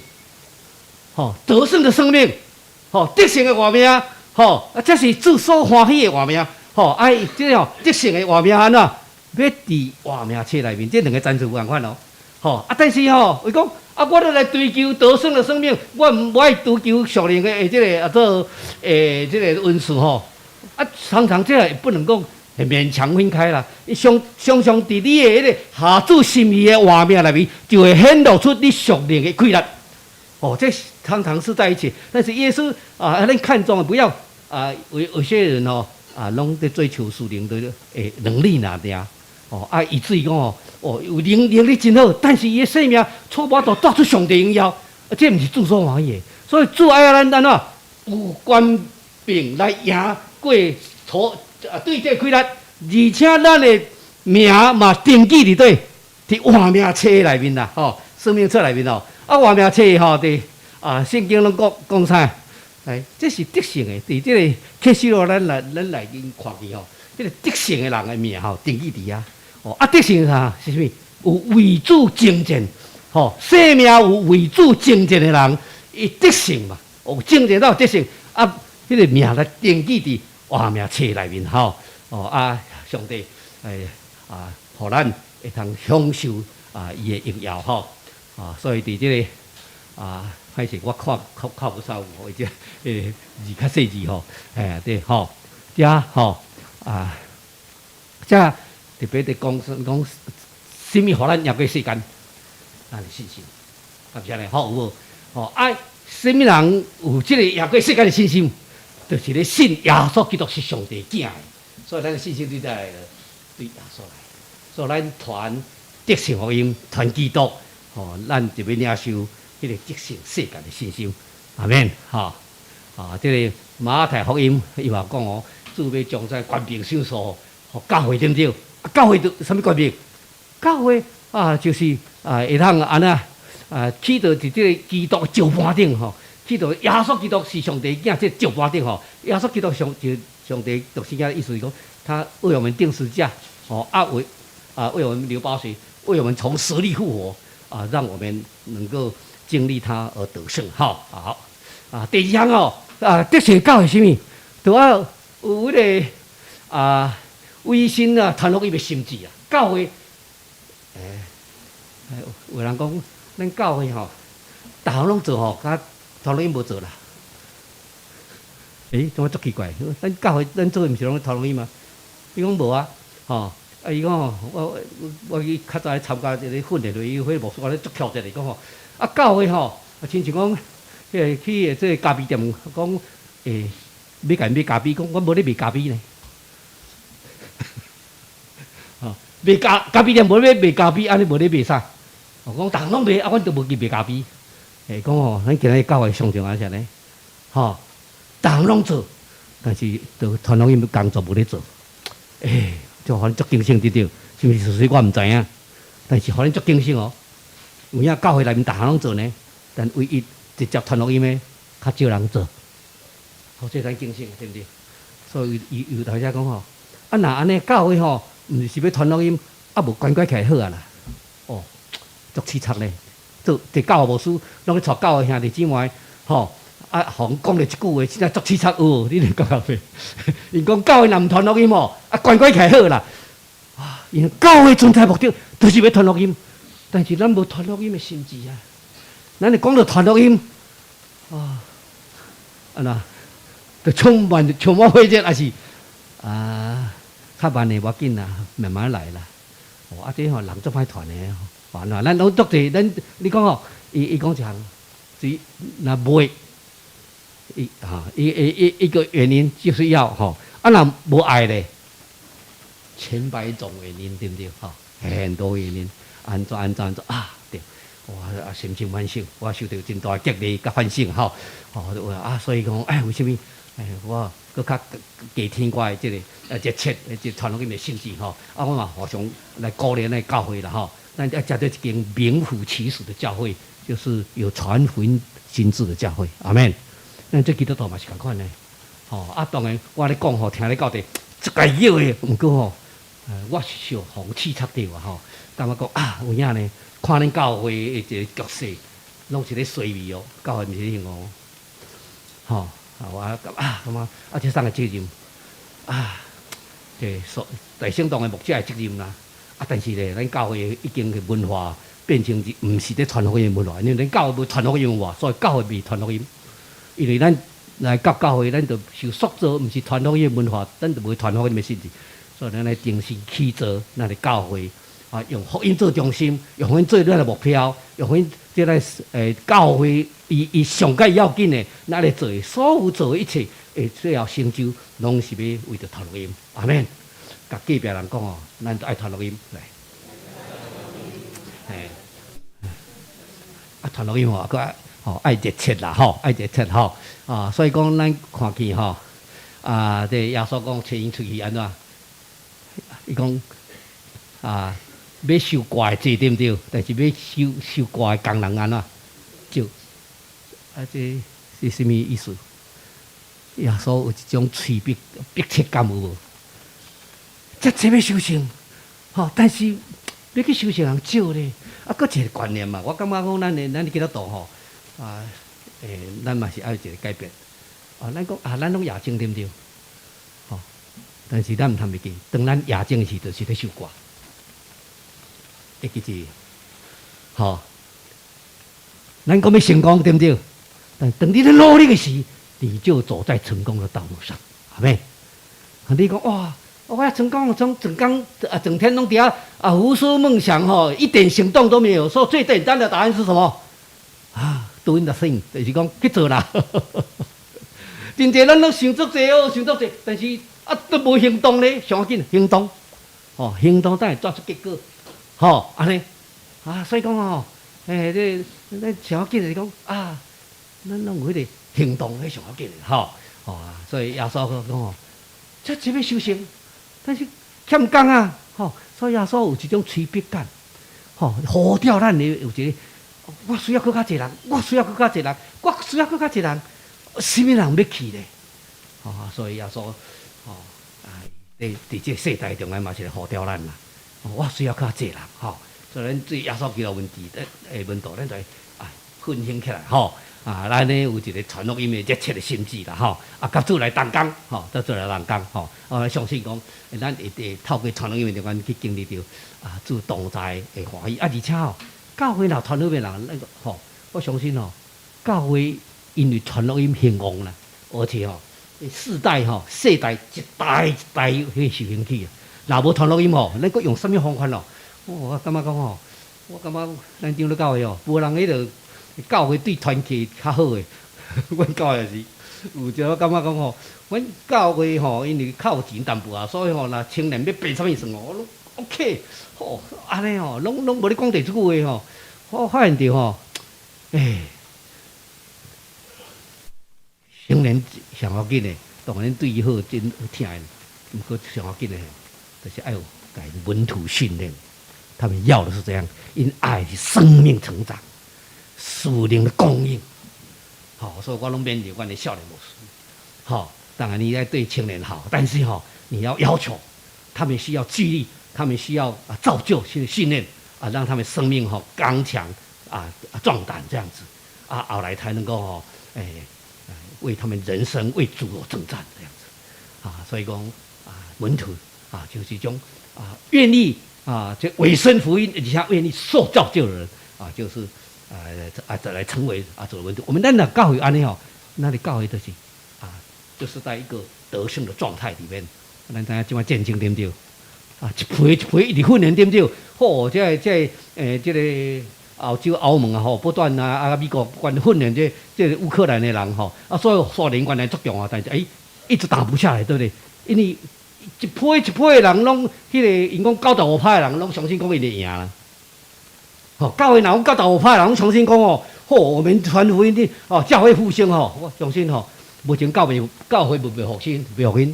吼得勝的生命，吼得勝的活命，吼啊，這是主所歡喜的活命，吼啊，這個吼得勝的活命按怎？欲佇活命冊內面，這兩个層次無仝款哦，吼啊！但是吼，伊講啊，我著來追求得勝的生命，我毋愛追求屬靈的欸這个啊做欸這个恩賜吼。啊，常常這个不能講勉強分開啦。伊常常常佇你的彼个合主心意的活命內面，就會顯露出你屬靈的氣力。哦，這常常是在一起。但是耶穌啊，咱看重的不要啊，有有些人哦啊，攏佇追求屬靈的欸能力爾爾。哦，啊，以至於講哦，哦，有能力真好，但是伊的生命卻無法度帶出上帝榮耀，啊，這毋是主所歡喜的。所以主愛咱按怎有權柄來贏過錯啊，對這個氣力，而且咱的名嘛登記佇佗，佇活命冊內面啦，吼，生命冊內面哦。啊，活命冊吼，佇啊聖經攏講講啥？哎，這是得勝的，佇這个啟示錄咱來咱內面看見吼，這个得勝的人的名吼，登記佇遐。哦，啊，得勝啥？是啥物？有為主征戰，吼，生命有為主征戰的人，伊得勝嘛？有征戰到得勝，啊，彼个名來登記佇活命冊內面，吼，哦啊，上帝，欸啊，予咱會通享受啊伊的榮耀，吼，啊，所以佇這个啊，歹勢我看看看無啥有，或者欸字較細字吼，欸對吼，遮吼啊，遮。特別佇講講，啥物予咱贏過世間？咱的信心，敢是按呢？好有無？吼啊！啥物人有這个贏過世間的信心？就是咧信耶穌基督是上帝囝的，所以咱的信心對佗來？對耶穌來。所以咱傳得勝福音，傳基督，吼，咱就欲領受彼个得勝世界的信心。阿們，吼啊！這个馬太福音伊嘛講哦，主欲將這權柄賞賜予教會，對毋對？教會就啥物權柄？教會啊，就是啊，會通按怎啊，起到佇這个基督石盤頂吼，起到耶穌基督是上帝囝，這石盤頂吼，耶穌基督上就上帝獨生囝，意思是講，他為我們釘十字架，吼啊為啊為我們流寶血，為我們從死裡復活，啊，讓我們能夠經歷他而得勝，吼好啊。第二項哦，啊，得勝教會啥物？著愛有彼个啊。委身啊，傳福音的心志啊，教會，欸，有人講，咱教會吼，逐項攏做吼，佮傳福音無做啦。欸，怎麼足奇怪？咱教會咱做的毋是攏傳福音嗎？伊講無啊，吼，啊伊講吼，我我去較早參加一个訓練會，伊彼牧師講咧足巧一個講吼，啊教會吼，啊親像講，彼个去這个咖啡店講，欸，欲共𪜶買咖啡，講阮無咧賣咖啡呢。吼，賣咖咖啡店無咧賣咖啡，按呢無咧賣啥？哦，講逐項攏賣，啊，阮都無去賣咖啡。欸，講吼，咱今日教會上重要啥呢？吼，逐項攏做，但是就傳福音工作無咧做。欸，就予阮足警醒對著，是毋是事實我毋知影，但是予阮足警醒哦。有影教會內面逐項攏做呢，但唯一直接傳福音的較少人做，好，這咱警醒對毋對？所以有有大家講吼，啊若按呢教會吼，毋是欲傳福音，啊無關關起來好啊啦。哦，足淒慘咧，做佇教會牧師，攏去帶教會兄弟姊妹，吼，啊，予阮講著這句話，真正足淒慘有無？你會感覺袂？𪜶講教會若毋傳福音吼，啊關關起來好啦。啊，因為教會存在目的，就是欲傳福音，但是咱無傳福音的心志啊。咱會講著傳福音，啊，按怎，就充滿火熱，抑是啊？較慢的無要緊啦，慢慢來啦。哦，啊，這吼人足歹傳的，啊，咱攏足濟，咱你講吼，伊伊講一項，是若袂，伊哈一一一一個原因就是要吼，啊若無愛咧，千百種原因對毋對？吼，很多原因，按怎按怎按怎啊？對，我啊心情反省，我受著真大的激勵佮反省吼，吼啊，所以講哎，為啥物？哎，我閣較加添我的這個熱切，這傳福音的心志吼。啊，我嘛互相來鼓勵咱教會啦吼。咱要成做一間名副其實的教會，就是有傳福音心志的教會。阿們。咱這基督徒嘛是仝款的，吼啊！當然我咧講吼，聽咧到底足該叫的，毋過吼，我是受予刺插著啊吼，感覺講啊，有影呢？看恁教會的一個局勢，攏是咧衰微哦，教會毋是咧興旺，吼啊！我啊感覺啊，這啥個責任啊？這所大聖堂的牧者的責任啦。啊，但是咧，咱教會已經文化變成是毋是咧傳福音文化，因為咱教會無傳福音文化，所以教會袂傳福音。因為咱來到教會，咱就受塑造，毋是傳福音文化，咱就無傳福音的性質。所以咱來重新起造咱的教會，啊，用福音做中心，用福音做咱的目標，用福音這個教會伊伊上蓋要緊的，咱來做的所有做的一切，會最後成就，攏是欲為著傳福音。阿們。共隔壁人講哦，咱都愛傳福音來。嘿，啊，傳福音吼，閣吼愛熱切啦，吼，愛熱切吼，啊，所以講咱看見吼，啊，這耶穌講差𪜶出去按怎？伊講啊，欲收割的濟對毋對？但是欲收收割的工人按怎？少。啊，這是啥物意思？耶穌有一種催逼迫切感有無？遮濟欲收成，吼！但是欲去收成人少咧，啊，閣一個觀念嘛。我感覺講咱的咱的基督徒吼，啊，咱嘛是愛一個改變。啊，咱講啊，咱攏夜種對毋對？吼！但是咱毋通袂記，當咱夜種時，就是咧收割。會記住，吼！咱講欲成功對毋對？但當你咧努力的時，你就走在成功的道路上，阿們。你講哇！我要成功，從整工啊，整天攏佇遐啊，胡思夢想吼，一點行動都沒有。說最簡單的答案是什麼？啊，doing the thing，就是講去做啦。真濟咱攏想足濟哦，想足濟，但是啊，都無行動咧，上要緊行動，吼，行動才會帶出結果，吼，按呢啊，所以講吼，欸，這咱上要緊就是講啊，咱攏有彼個行動，彼上要緊的，吼，吼啊，所以耶穌講吼，這這欲收成。但是欠工啊，吼，所以耶穌有一種催逼感，吼，呼召咱的有一個，我需要閣較濟人，我需要閣較濟人，我需要閣較濟人，啥物人欲去咧？吼，所以耶穌，吼，啊，佇佇這個世代中間嘛是呼召咱啦，我需要較濟人，吼，所以咱對耶穌基督問題，的門徒，咱就啊奮興起來，吼。啊，咱呢有一個傳福音的熱切的心志啦，吼！啊，佮主來同工，吼，佮主來同工，吼！我相信講，咱會會透過傳福音的中間去經歷著啊，主同在的歡喜。啊，而且吼，教會若傳福音的人，那個吼，我相信吼，教會因為傳福音興旺啦，而且吼，世代吼，世代一代一代去受興起啊。若無傳福音吼，咱閣用啥物方法咯？我感覺講吼，我感覺咱長老教會吼，無人彼落。教會對團契較好的，阮教會是有一我感覺講吼，阮教會吼，因為較有錢淡薄啊，所以吼，若青年欲爬啥物算吼，攏 OK，吼，按呢吼，攏攏無咧講第這句話吼，我發現著吼，欸，青年上要緊的，當然對伊好真疼的，毋過上要緊的，就是愛有共門徒訓練，他們要的是這樣，𪜶愛是生命成長。屬靈的供應，吼，所以我攏勉勵阮的少年牧師，吼，當然你愛對青年好，但是吼，你要要求他們需要紀律，他們需要啊造就訓訓練啊，讓他們生命吼剛強啊壯膽這樣子啊，後來才能夠吼，欸，為他們人生為主而征戰這樣子啊，所以講啊，門徒啊，就是一種啊，願意啊，這委身福音，而且願意受造就的人啊，就是。啊啊！再來成為啊，做門徒。我們咱若教會按呢吼，咱的教會就是啊，就是在一個得勝的狀態裡面。咱知影這擺戰爭對毋對？啊，一批一批一直訓練對毋對？好，這個歐洲歐盟啊吼，不斷啊啊美國不斷訓練這個烏克蘭的人吼，啊所以蘇聯原來足強啊，但是一直打不下來，對不對？因為一批一批的人攏，彼個𪜶講95%的人攏相信講𪜶會贏啦。吼，教會若講95%的人攏相信講哦，好，我們傳福音的哦，教會復興吼，我相信吼，目前教會教會無袂復興，袂復興。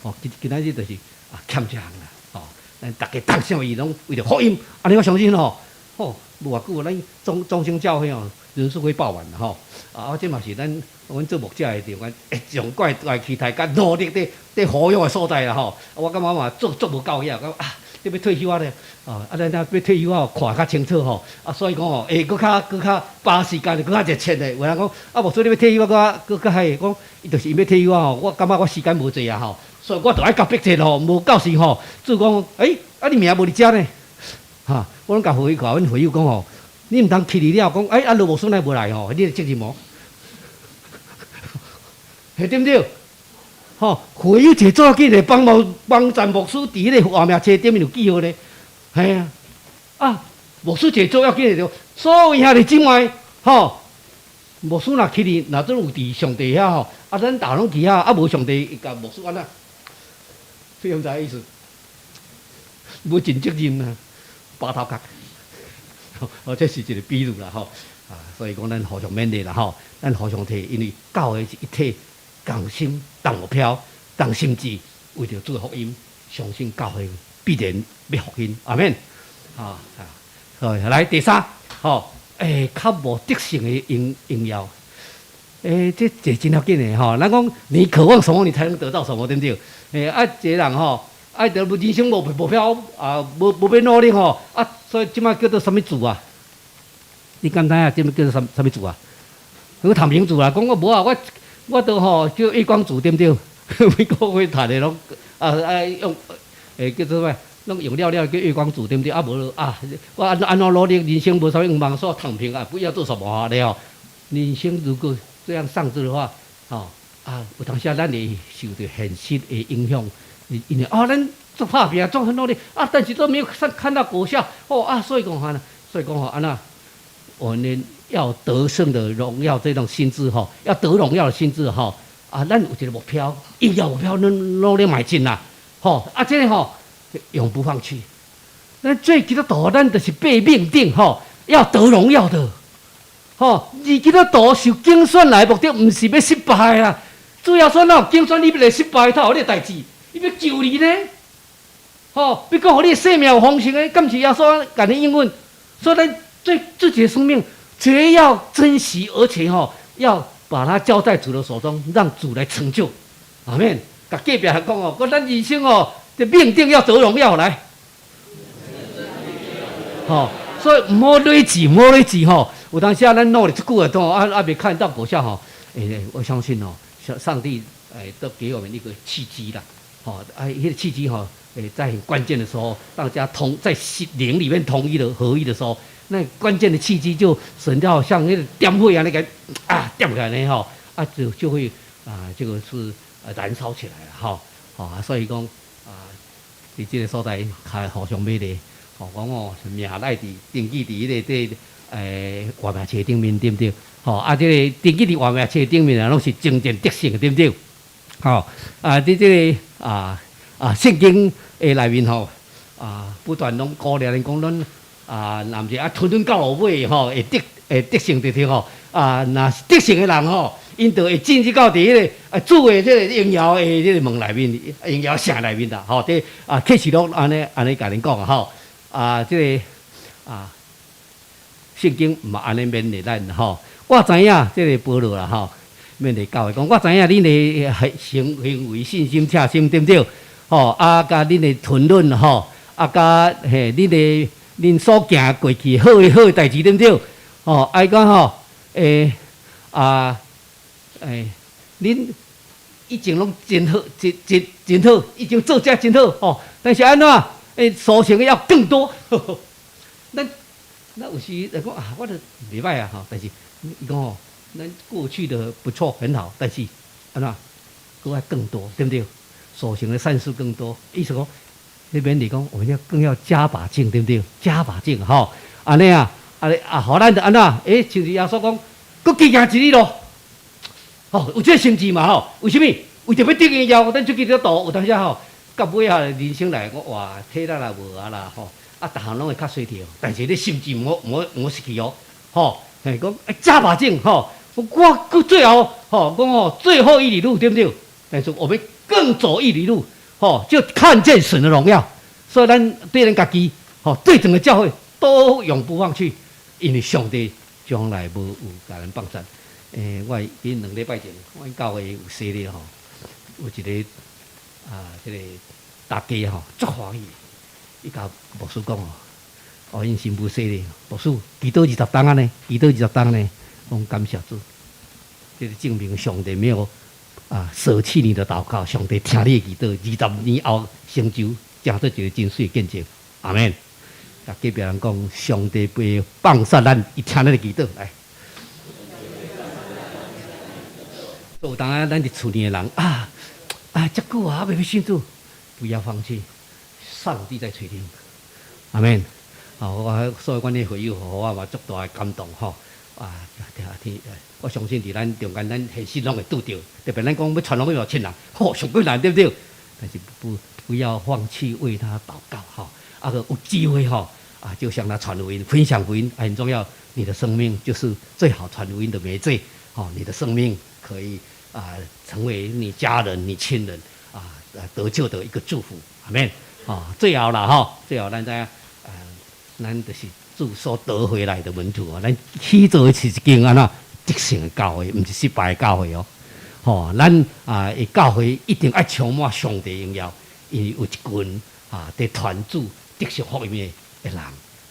吼，今今仔日就是啊欠這項啦，吼，咱逐家同心意攏為著福音，按呢我相信吼，吼，無偌久咱中中興教會吼人數會爆滿啦吼，啊，這嘛是咱阮做牧者的地方，會上怪大期待佮努力佇佇呼籲的所在啦吼。我感覺嘛做做無夠遐，講啊，你欲退休啊咧，啊，啊，咱若欲退休啊，看較清楚吼，啊，所以講吼，會閣較閣較把時間，閣較熱切的。有人講，啊，牧師你欲退休啊，閣閣較彼個講，伊就是伊欲退休啊吼，我感覺我時間無濟啊吼，所以我就愛甲逼切吼，無到時吼，主講，啊，你名無佇遮呢，哈，我攏共會友阮會友講吼，你毋通去了講，啊，羅牧師哪無來吼，你的責任無？係對毋對？吼，會友一做緊的幫忙幫贊牧師佇彼個活命冊頂面有記號咧，嘿啊，啊，牧師一做要緊的就，所有兄弟姊妹，吼，牧師若去哩，若總有佇上帝遐吼，啊，咱逐攏去遐，啊，無上帝共牧師按怎？你毋知影意思？無盡責任啊，拔頭殼，哦，這是一個比喻啦，吼，啊，所以講咱互相勉勵啦，吼，咱互相提，因為教會是一體。同心同目標同心志，為著主的福音，相信教會必然欲復興，阿們。啊啊，好，來第三，吼，較無得勝的榮榮耀，這這真要緊的吼。咱講你渴望什麼，你才能得到什麼，對毋對？啊，一個人吼，啊，著人生無目標啊，無無欲努力吼，啊，所以這擺叫做啥物主啊？你敢知影這擺叫做啥啥物主啊？講躺平主啊，講我無啊，我。我都吼叫月光族對毋對？美國會談的攏啊啊用叫做啥物？攏用了了叫月光族對毋對？啊無啊，我按按怎努力，人生無啥物願望，說躺平啊，不要做什麼啊咧吼。人生如果這樣喪志的話，吼啊，有當時啊，咱會受著現實的影響，因為啊，咱做拍拚做很努力啊，但是都沒有看看到果效，哦啊，所以講哈，所以講吼按怎，我們要得勝的榮耀這種心志吼，要得榮耀的心志吼，啊，咱有一個目標，一要目標，咱努力邁進啦，吼，啊，這個吼永不放棄。咱做基督徒，咱就是被命定吼，要得榮耀的，吼，而基督徒受揀選來目的，毋是欲失敗啊。主耶穌若有揀選你欲來失敗，他予你代誌，伊欲救你呢，吼，欲閣予你的生命有豐盛的，敢是耶穌共你應允？所以咱對自己的生命，絕要珍惜，而且吼要把它交在主的手中，讓主來成就。阿們，共隔壁人講哦，講咱人生哦，這命定要得榮耀來。吼，所以毋好累志，毋好累志吼。有當時啊，咱努力足久的都啊啊未看到果效吼。我相信哦，上上帝都給我們一個契機啦。吼，啊，彼個契機吼，在很關鍵的時候，大家同在心靈裡面統一的合一的時候，那關鍵的契機就神就像那個點火一樣，那個啊點起來呢吼，啊就就會啊這個是燃燒起來了吼，吼啊所以講啊，佇這個所在較互相勉勵，吼講哦名來佇登記佇彼個這活命冊頂面對毋對？吼啊這個登記佇活命冊頂面啊，攏是征戰得勝對毋對？吼啊佇這個啊啊聖經的內面吼啊不斷攏鼓勵恁講咱啊，若毋是啊吞吞到落尾吼，會得會得勝對對吼啊，若是得勝的人吼，𪜶就會進入到佇彼個啊主的這個榮耀的這個門內面，榮耀城內面啦吼。這啊啟示錄按呢按呢共恁講啊吼啊這個啊聖經嘛按呢勉勵咱吼。我知影這個保羅啦吼，勉勵教會講，我知影恁的行行為信心赤心對毋對？吼啊，佮恁的吞忍吼，啊佮嘿恁的恁所行過去好的好的代誌對毋對？吼，啊伊講吼，啊，恁以前攏真好，真真真好，已經做這真好吼。但是按怎？所成的要更多。咱咱有時來講啊，我都袂䆀啊吼，但是伊講吼，咱過去的不錯，很好，但是按怎？閣愛更多，對毋對？所行的善事更多，意思講你勉勵講，我們要更要加把勁，對毋對？加把勁吼，按呢啊，啊啊，予咱就按怎？欸，像是耶穌講，閣加行一里路，吼，有這个心志嘛吼？為啥物？為著欲得榮耀，咱出去咧途有當時吼，到尾仔人生來講，哇，體力也無啊啦吼，啊，逐項攏會較衰退，但是你心志毋好毋好毋好失去哦，吼，嘿，講愛加把勁吼，我閣最後吼，講吼最後一里路對毋對？但是我們更走一里路，吼，就看見神的榮耀。所以咱對咱家己，吼，對整個教會都永不放棄，因為上帝將來無有共咱放殺。欸，我彼2禮拜前，阮教會有洗禮吼，有一个啊，這个大家吼足歡喜，伊共牧師講哦，哦，𪜶新婦洗禮，牧師祈禱20冬按呢，祈禱20冬呢，講感謝主，這个證明上帝沒有啊捨棄你的禱告，上帝聽你的祈禱，20年後成就，成做一个真媠的見證，阿們。共隔壁人講，上帝袂放殺咱，伊聽咱的祈禱來。有當啊，咱佇厝裡的人啊啊，遮久啊，猶未欲信主，不要放棄，上帝在垂聽，阿們。啊，我所以阮的會友，予我嘛足大的感動吼。啊，聽聽，我相信佇咱中間，咱現實攏會拄著，特別咱講欲傳福音予親人，吼，上困難對毋對？但是不要放棄為他禱告吼，啊閣有機會吼，啊，就向他傳福音、分享福音，很重要。你的生命就是最好傳福音的媒介，吼，你的生命可以啊成為你家人、你親人啊得救的一個祝福，阿們。啊，最後啦吼，最後咱知影，啊，咱就是主所得回來的門徒啊，咱起做的是一間按怎得勝的教會，毋是失敗的教會哦。吼，咱啊，教會一定愛充滿上帝榮耀，因為有一群啊，佇傳主得勝福音的人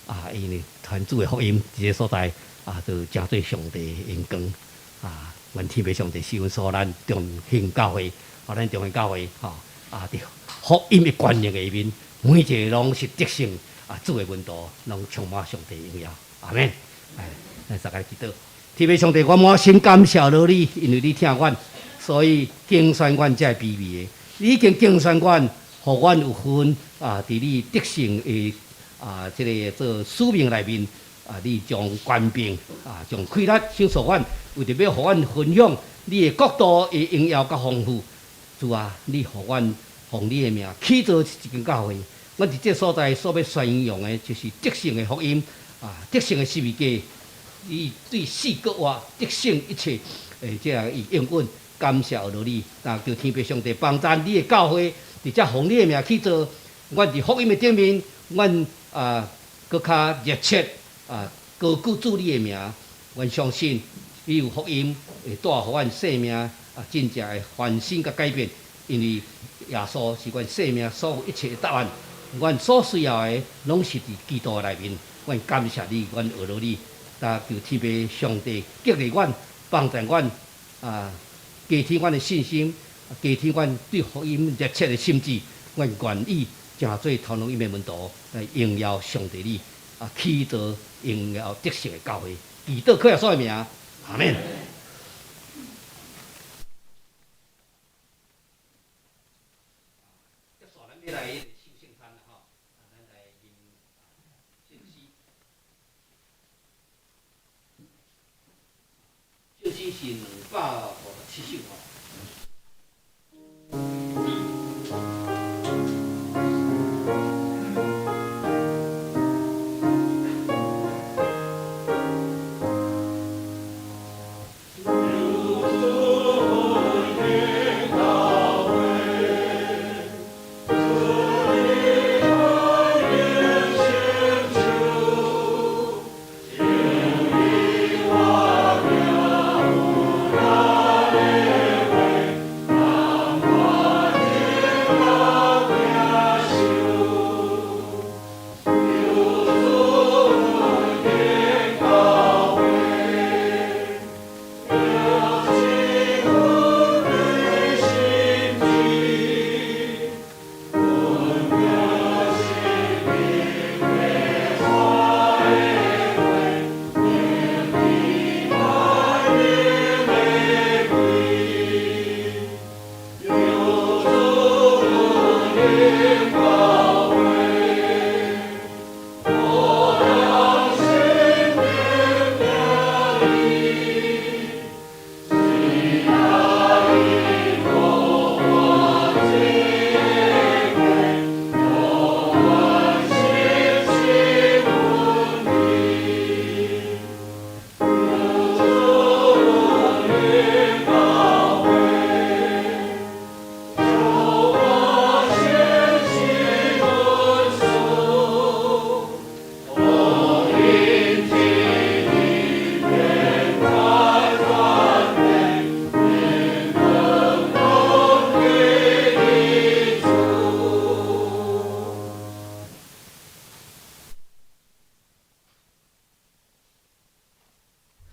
啊，因為傳主的福音佇這个所在啊，就成做上帝的榮光啊。願天父上帝賜福咱中興教會，予咱中興教會吼啊，佇福音的權能下面，每一个攏是得勝啊，主的門徒攏充滿上帝榮耀，阿們。來，咱大家祈禱。天父上帝，我滿心感謝了你，因為你疼阮，所以揀選阮這卑微的。你已經揀選阮，予阮有份啊，佇你得勝的啊，這个做使命內面啊，你將權柄啊，將氣力賞賜阮，為著欲予阮分享你的國度的榮耀佮豐富。主啊，你予阮奉你的名起造一間教會。阮佇這所在所欲宣揚的，就是得勝的福音啊，得勝的十字架，伊對死閣活，得勝一切，的這个應允，感謝了你，但求天父上帝幫贊你的教會，佇遮奉你的名去做，阮佇福音的頂面，阮啊，閣較熱切啊，高舉主你的名，阮相信你有福音會帶予阮生命啊，真正的翻新佮改變，因為耶穌是阮生命所有一切的答案，阮所需要的攏是佇基督內面。阮感謝你，阮學了你，但求天父上帝激勵阮，幫助阮啊，加添阮的信心，加添阮對福音熱切的心志。阮願意成做傳福音的門徒，來榮耀上帝你啊，起造榮耀得勝的教會。祈禱靠耶穌的名，阿們。接續咱欲來守聖餐啦吼，咱來啉聖詩。聖詩是257首吼。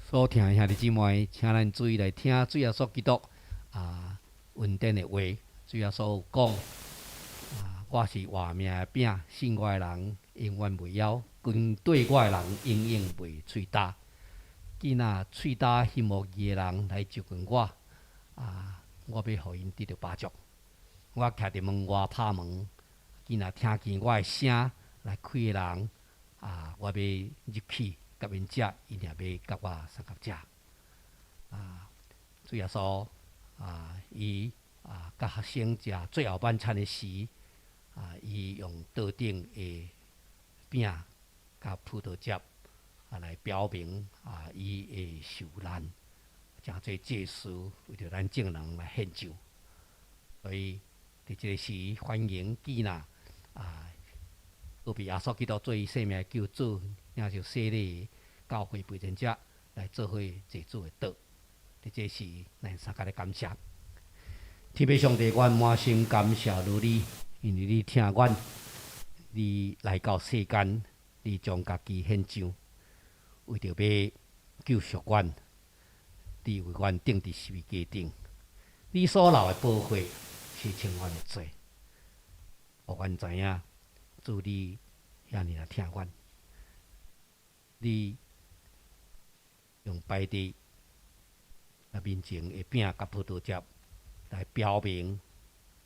所疼的兄弟姊妹，請咱注意來聽主耶穌基督啊恩典的話。主耶穌有講啊，我是活命的餅，信我的人永遠袂枵，跟綴我的人永遠袂喙焦。既若喙焦欣慕義的人來就近我，啊，我欲予𪜶得著飽足。我徛佇門外拍門，既若聽見我的聲來開的人，啊，我欲入去共𪜶食，𪜶也欲佮我相共食。啊，主耶穌啊，伊啊，佮學生食最後晚餐的時，啊，伊用桌頂的餅佮葡萄汁啊來表明啊，伊會受難，成做祭司，為著咱眾人來獻上。所以佇這个時，歡迎既若啊，予被耶穌基督做伊生命的救主，領受洗禮的教會培靈者來做伙坐主的桌。佇這時，咱相共來感謝。天父上帝，阮滿心感謝你，因為你疼阮，你來到世間，你將家己獻上，為著欲救贖阮，你為阮釘佇十字架頂，你所流的寶血洗清阮的罪，予阮知影主你遐爾仔疼阮，你用擺佇面前的餅佮葡萄汁來表明，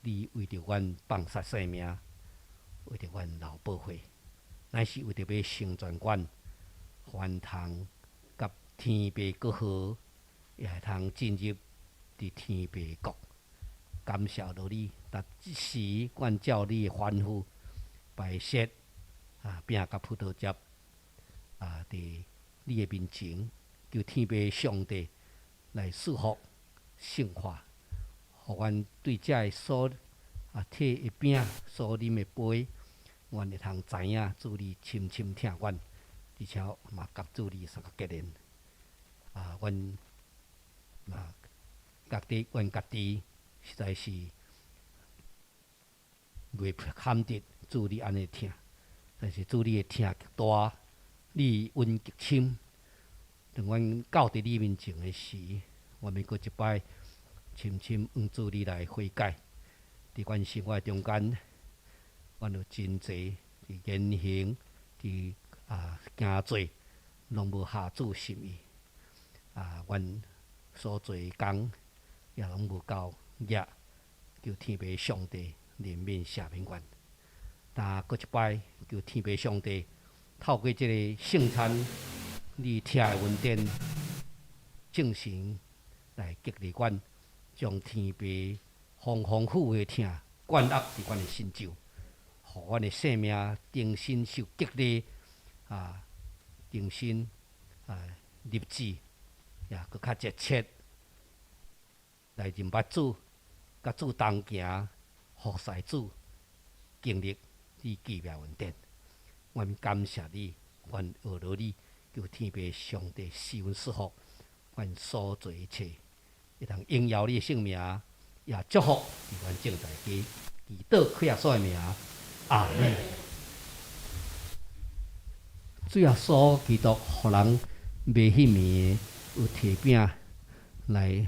你為著阮放捨性命，為著阮流寶血，乃是為著欲成全阮，予阮通佮天父閣好，也會通進入佇天父國。感謝著你，逐時阮照你的吩咐擺設啊餅佮葡萄汁啊，佇你的面前，求天父上帝來賜福聖化，予阮對這个所啊提的餅、所啉的杯，阮會通知影主你深深疼阮，而且嘛佮主你相共結連。啊，阮嘛覺得阮家己實在是袂堪得主你按呢疼，但是主你的疼極大，你的恩極深。當阮到佇你面前的時，阮欲閣一擺深深向主你來悔改。佇阮生活中間，阮有真濟佇言行、佇啊行做，攏無合主心意。啊，阮所做的工也攏無夠額，求天父上帝憐憫赦免阮。但閣一擺，求天父上帝透過這個聖餐，你疼的恩典，聖神來激勵阮，將天父豐豐富富的疼灌壓佇阮的心上，予阮的生命重新受激勵，啊，重新啊立志，也閣較熱切來認捌主，佮主同行，服侍主，經歷你奇妙恩典。阮感謝你，阮學著你，求天父上帝賜恩賜福，阮所做一切，會當榮耀你的聖名，也祝福佇阮眾大家，祈禱主耶穌的名，阿門。主耶穌基督，予人賣彼暝有提餅來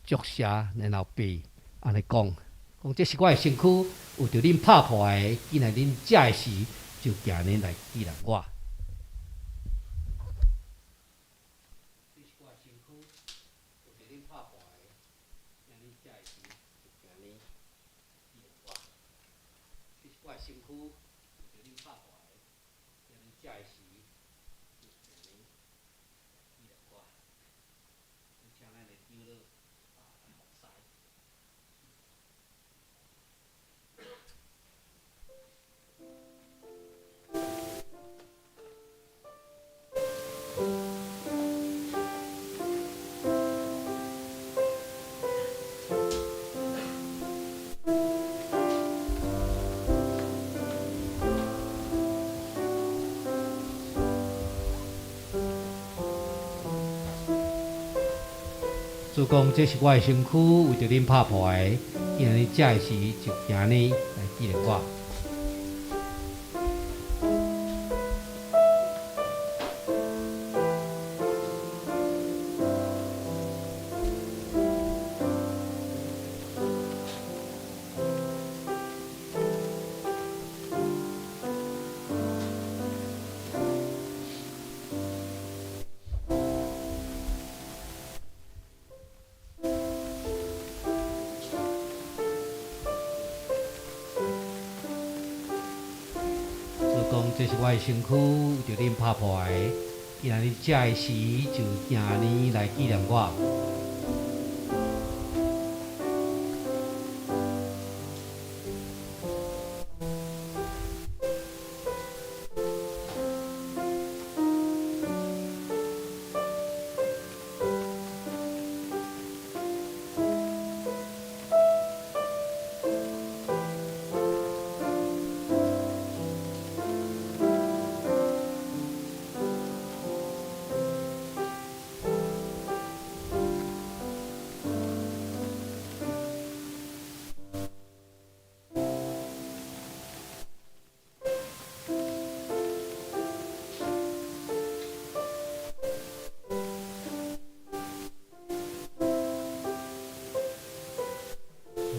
祝謝，然後擘按呢講，講這是我的身軀，為著恁拍破的，既若恁食的時，就行呢來紀念我。這是我的身軀，為著恁拍破的，既若恁食的時，就行呢紀念我。這是我的身軀，為著恁拍破的，既若恁食的時，就行呢紀念我。請咱的長老啊來服侍。主講：這是我的身軀，為著恁拍破的。既若恁食的時，就行呢來紀念我。講這是我的身軀，為著恁拍破的。今仔日食的時，就行呢來紀念我。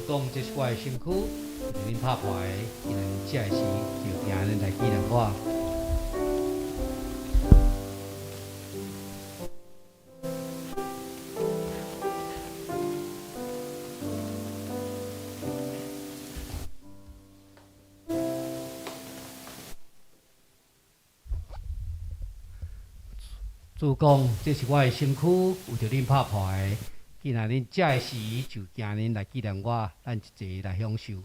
講這是我的身軀，為恁拍破的。今仔日食的時，就行呢來紀念我。主講，這是我的身軀，為著恁拍破的。今仔日食的時，就行呢來紀念我，咱一齊來享受。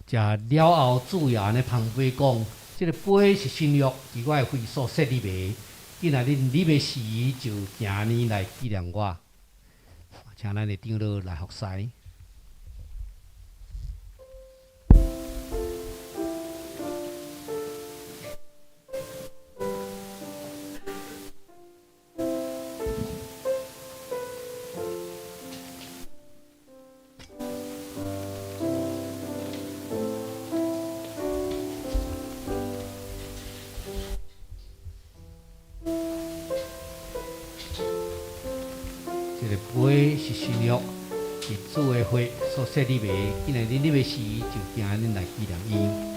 食了後，主也按呢捧杯講：這个杯是新約，佇我的血所設立的。今仔日啉的時，就行呢來紀念我。請咱的長老來服侍。這个杯是新約，是主的血所設立的。今仔日啉的時，就行呢來紀念伊。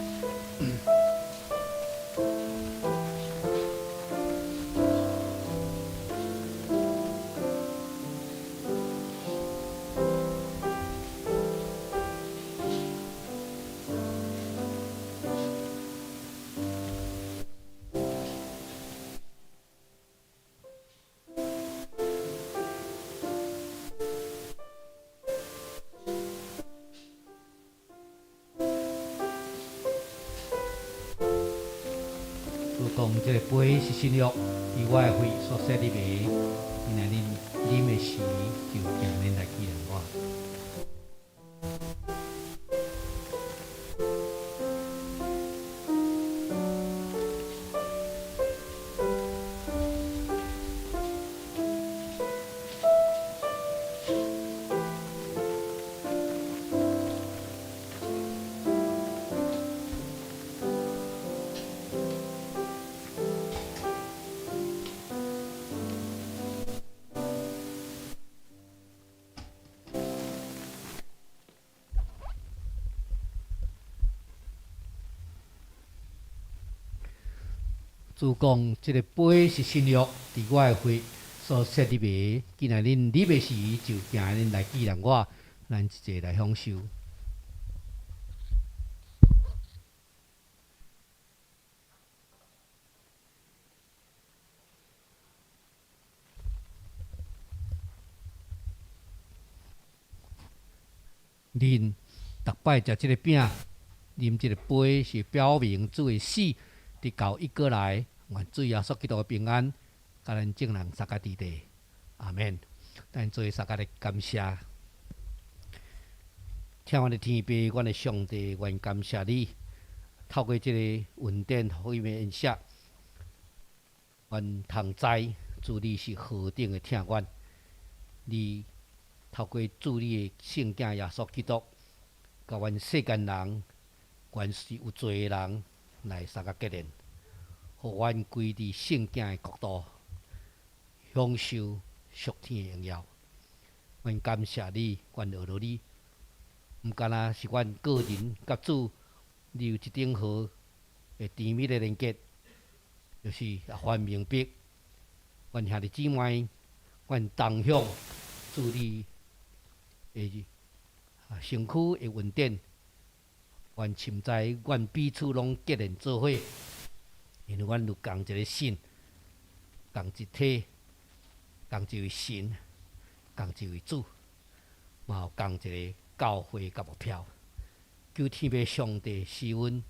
主講，這个杯是新約，佇我的血所設立的。今仔日啉的時，就行呢來紀念我。主講，這个杯是新約，佇我的血所設立的。今仔日啉的時，就行呢來紀念我，咱一齊來享受。恁逐擺食這个餅，啉這个杯，是表明主的死，直到伊閣來。願主耶穌基督的平安，佮咱眾人相佮佇咧。阿們。咱做相佮來感謝。疼阮的天父，阮的上帝，阮感謝你，透過這個恩典福音的恩賜，阮通知主你是何等的疼阮。你透過主你的聖子耶穌基督，共阮世間人，原是有罪的人來相佮結連，予阮歸佇聖子的國度，享受屬天的榮耀。阮感謝你，阮阿羅你，毋干焦是阮個人佮主你有一頂好的甜蜜的連結，就是予明白，阮兄弟姊妹，阮同享主你的身軀的恩典，阮深知阮彼此攏結連做伙，因為阮有仝一个信，仝一體，仝一位神，仝一位主，嘛有仝一个教會佮目標。求天父上帝賜阮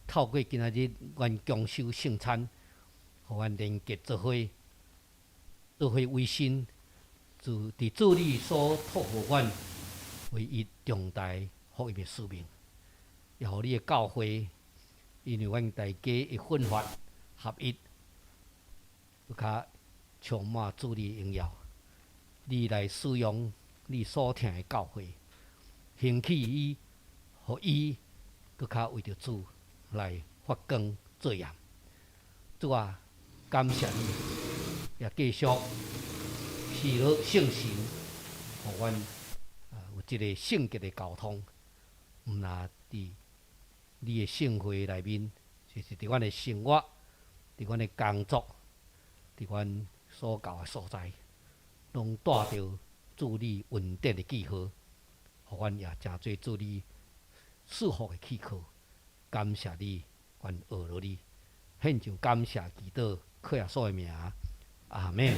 透過今仔日阮共守聖餐，予阮連結做伙，做伙委身，主佇主你所託予阮唯一重大福音的使命，也予你的教會，因為阮大家的奮發合一，閣較充滿主你的榮耀。你來使用你所疼的教會，興起伊，予伊閣較為著主來發光做鹽。主啊，感謝你，也繼續賜予聖神，予阮有這个聖潔的交通，毋但佇你的聖會內面，就是佇阮的生活，佇阮的工作，佇阮所到的所在，攏帶著主你恩典的記號，予阮也成做主你祝福的器具。感謝你，阮學落你，獻上感謝祈禱，靠耶穌的名，阿們。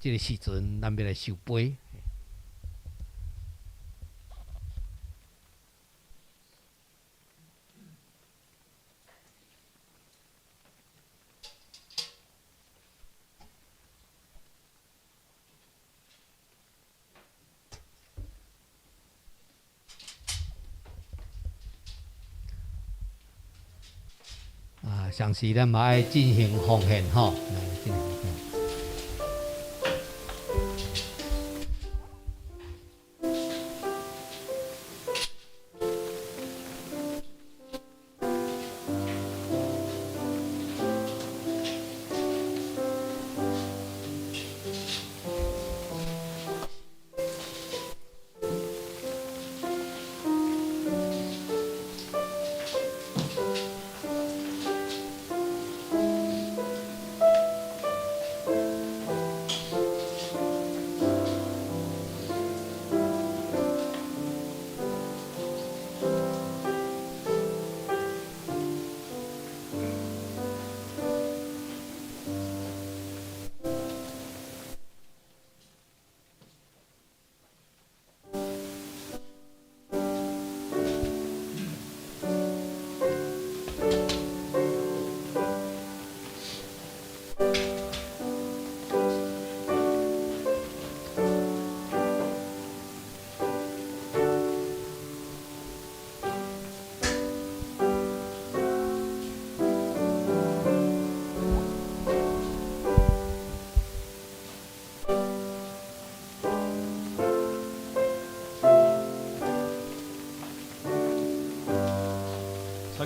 這个時陣，咱欲來收杯。啊，上時咱嘛愛進行奉獻吼，來進行奉獻。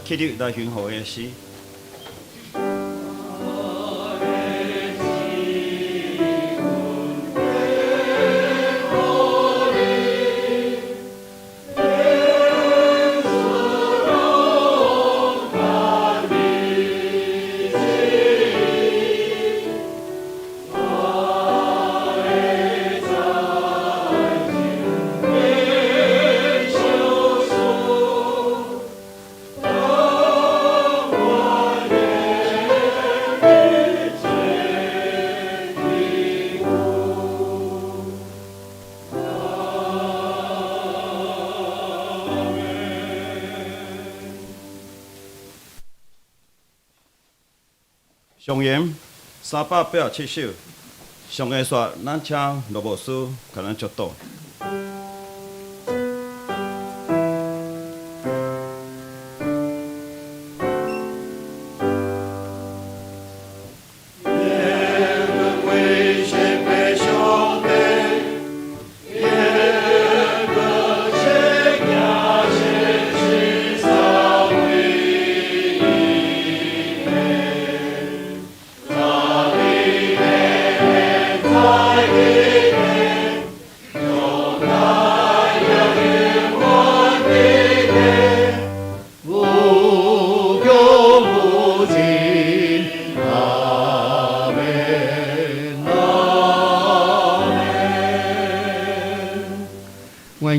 起立來行賀的詩。上言387首，上下煞，咱請羅牧師共咱祝禱。在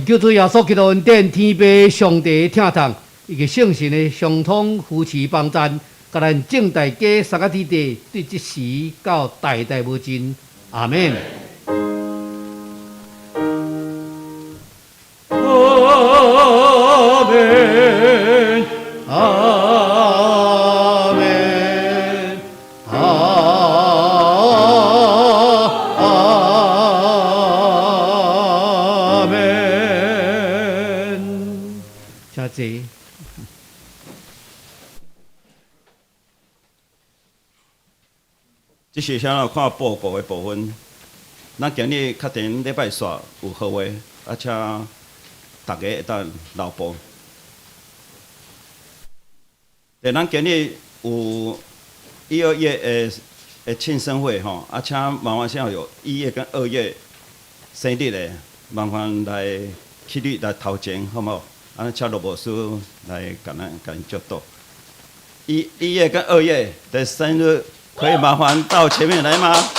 願救主耶穌基督恩典、天父上帝疼痛，以及聖神的相通扶持幫贊，佮咱眾大家三個弟弟，對這時到代代無盡。阿門。阿門，阿門，阿門。請坐。這是啥人看報告的部分。咱今日確定禮拜四有好話，啊，請大家會當留步。對，咱今日有一、二月的慶生會吼，啊，請麻煩請有一月跟二月生日的，麻煩來起立來頭前，好無？啊，請羅牧師來共咱共𪜶祝禱。一月跟二月的生日，可以麻煩到前面來嗎？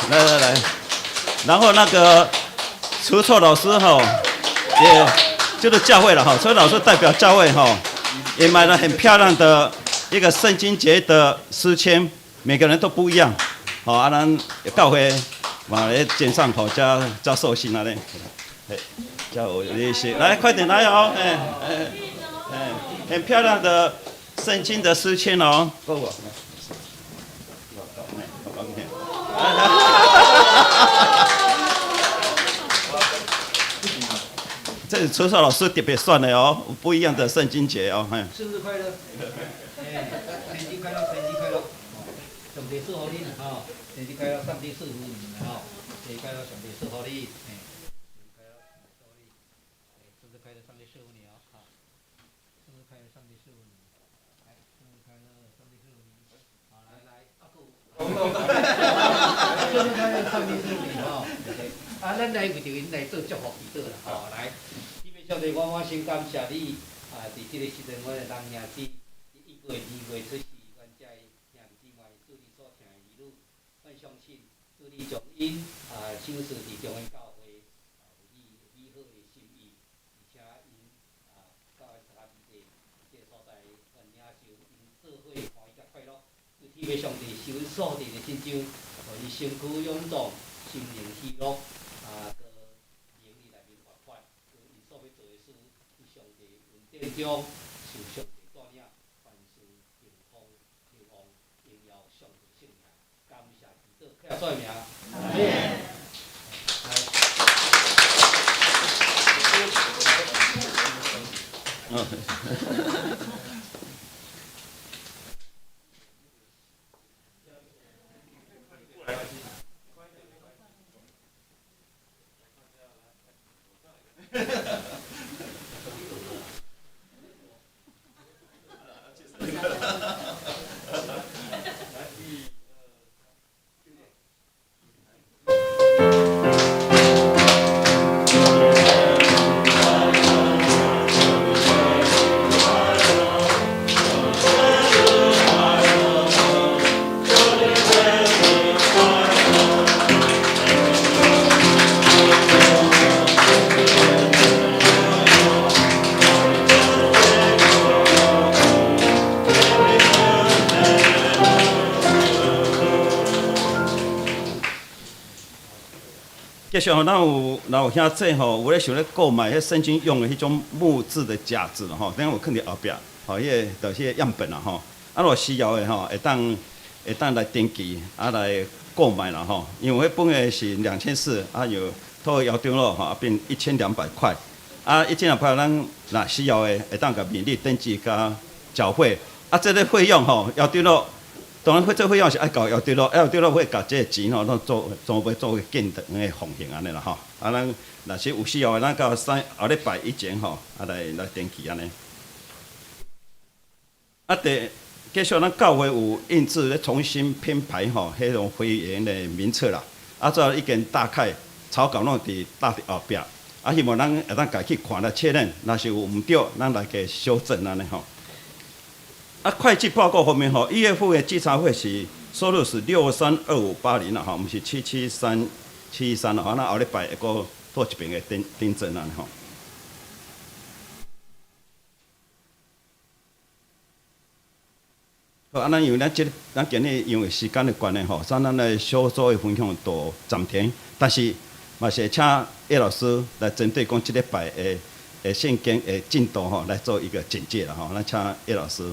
來來來，然後那個除錯老師吼，也就是教會了哈，所以老師代表教會哈，也買了很漂亮的一個聖經節的書籤，每個人都不一樣，好，啊，咱教會嘛咧肩上吼加加壽星啊咧，加有利息，來快點來哦，哎哎哎，很漂亮的聖經的書籤哦。這是初少老師特別選的哦，不一樣的聖經節哦，嘿。生日快樂！哎，生日快樂，生日快樂！上帝祝福你吼，生日快樂，上帝祝福你們吼，生日快樂，上帝祝福你。生日快樂，上帝祝福你哦，好。生日快樂，上帝祝福你。來，生日快樂，上帝祝福你。好，來來，阿顧。生日快樂，上帝祝福你吼。啊，咱來為著𪜶來做祝福祈禱啦，吼，來。天父上帝，我先感謝你，啊，佇這個時陣，阮的人兄弟，一月、二月出世，阮遮的兄弟姊妹，主你所疼的兒女，阮相信，主你將𪜶啊，賞賜佇中央教會，啊，有你美好的心意，而且𪜶啊，教會三個弟弟，這個所在，阮領受𪜶做伙歡喜佮快樂。天父上帝收阮所訂的信章，予伊身軀勇壯，心靈喜樂，啊，閣靈裡內面活潑，閣𪜶所欲做的事，佇上帝恩典中，受上帝帶領，凡事順風興旺，榮耀上帝聖名，感謝祈禱，靠主的名，阿門。來。繼續吼，咱有若有兄弟吼，有咧想咧購買彼聖經用的彼種木質的夾子吼，等下有囥佇後壁，吼，彼個就是彼個樣本啦吼。啊，若有需要的吼，會當來登記，啊來購買啦吼。因為彼本的是2400，啊有透過姚長老吼，啊變1200塊。啊，1200塊，咱若需要的會當共勉勵登記佮繳費。啊，這個費用吼，姚長老。當然，這費用是愛交姚長老，姚長老會共這個錢吼，攏做準備做個建堂的奉獻按呢啦吼。啊，咱若是有需要的，咱到三後禮拜以前吼，啊來登記按呢。啊，第繼續咱教會有印製咧重新編排吼，彼種會員的名冊啦。啊，這已經大概草稿攏佇搭佇後壁。啊，希望咱會當家去看來確認，若是有毋對，咱來加修正按呢吼。啊，會計報告方面吼，一月份的稽查費是收入是632580啦吼，毋是77373啦吼，咱後禮拜會閣做一遍的訂訂正啊吼。好，啊，咱因為咱這咱今日因為時間的關係吼，所以咱的小組的分享就暫停，但是嘛是會請葉老師來針對講這禮拜的的聖經的進度吼，來做一個簡介啦吼。咱請葉老師。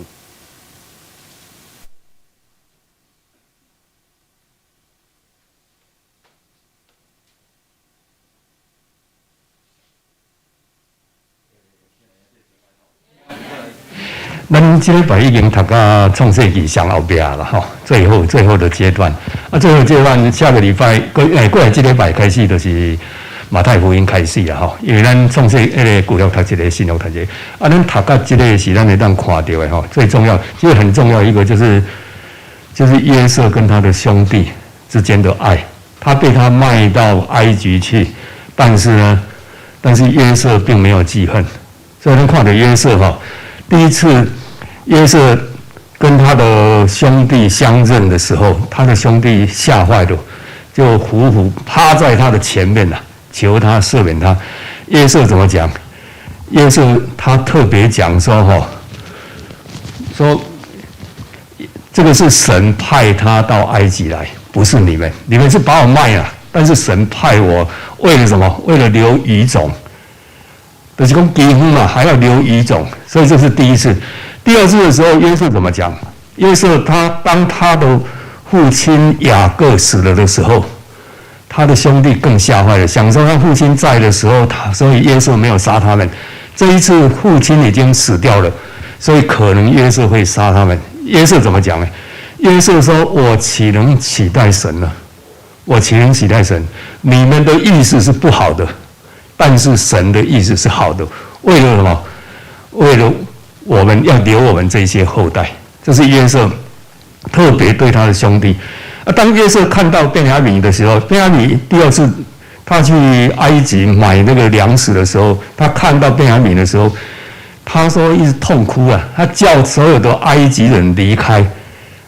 咱這禮拜已經讀到創世記上後壁啦，吼，最後最後的階段。啊，最後階段下個禮拜過欸過來這禮拜開始就是馬太福音開始啦，吼，因為咱創世彼個舊約讀一個，新約讀一個，啊，咱讀到這個是咱會當看著的吼，最重要，其實很重要一個就是就是約瑟跟他的兄弟之間的愛，他被他賣到埃及去，但是呢，但是約瑟並沒有記恨，所以咱看著約瑟吼。第一次約瑟跟他的兄弟相認的時候，他的兄弟嚇壞了，就俯伏趴在他的前面了，求他赦免他。約瑟怎麼講？約瑟他特別講說：“哈，說這個是神派他到埃及來，不是你們，你們是把我賣了，但是神派我為了什麼？為了留餘種。”就是講結婚嘛，還要留餘種，所以這是第一次。第二次的時候，約瑟怎麼講？約瑟他當他的父親雅各死了的時候，他的兄弟更嚇壞了，想說他父親在的時候，他所以約瑟沒有殺他們。這一次父親已經死掉了，所以可能約瑟會殺他們。約瑟怎麼講呢？約瑟說：“我豈能取代神呢？我豈能取代神？你們的意思是不好的。”但是神的意思是好的，為了什麼？為了我們要留我們這些後代。這是約瑟特別對他的兄弟。啊，當約瑟看到便雅憫的時候，便雅憫第二次他去埃及買那個糧食的時候，他看到便雅憫的時候，他說一直痛哭啊，他叫所有的埃及人離開，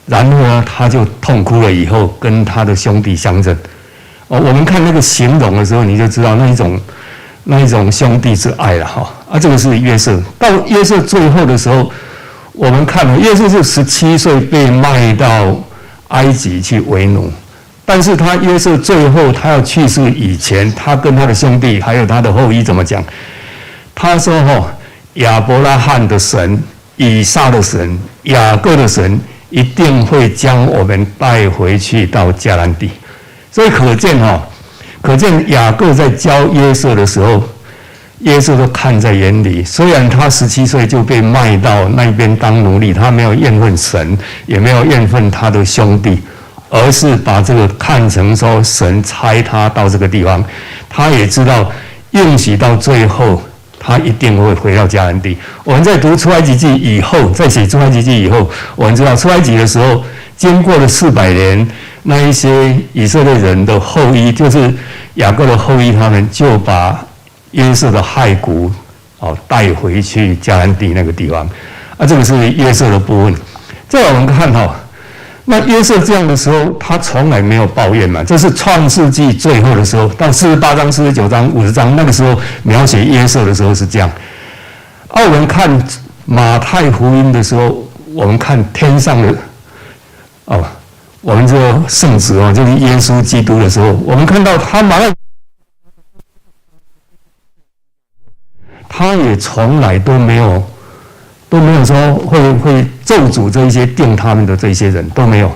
然後呢，他就痛哭了以後，跟他的兄弟相認。哦，我們看那個形容的時候，你就知道那一種。那一種兄弟之愛了哈，啊，這個是約瑟。到約瑟最後的時候，我們看了約瑟是17歲被賣到埃及去為奴，但是他約瑟最後他要去世以前，他跟他的兄弟還有他的後裔怎麼講？他說：“哈，亞伯拉罕的神、以撒的神、雅各的神一定會將我們帶回去到迦南地。”所以可見哈。可見雅各在教約瑟的時候，約瑟都看在眼裡。雖然他17歲就被賣到那邊當奴隸，他沒有怨恨神，也沒有怨恨他的兄弟，而是把這個看成說神差他到這個地方。他也知道應許到最後，他一定會回到迦南地。我們在讀出埃及記以後，在寫出埃及記以後，我們知道出埃及的時候，經過了400年。那一些以色列人的後裔，就是雅各的後裔，他們就把約瑟的骸骨哦帶回去迦南地那個地方。啊，這個是約瑟的部分。再我們看哈，那約瑟這樣的時候，他從來沒有抱怨嘛。這是創世記最後的時候，到48章、49章、50章那個時候描寫約瑟的時候是這樣。啊，我們看馬太福音的時候，我們看天上的哦。我們這個聖子哦，就是耶穌基督的時候，我們看到他馬上，他也從來都沒有都沒有說會會咒詛這一些釘他們的這些人都沒有，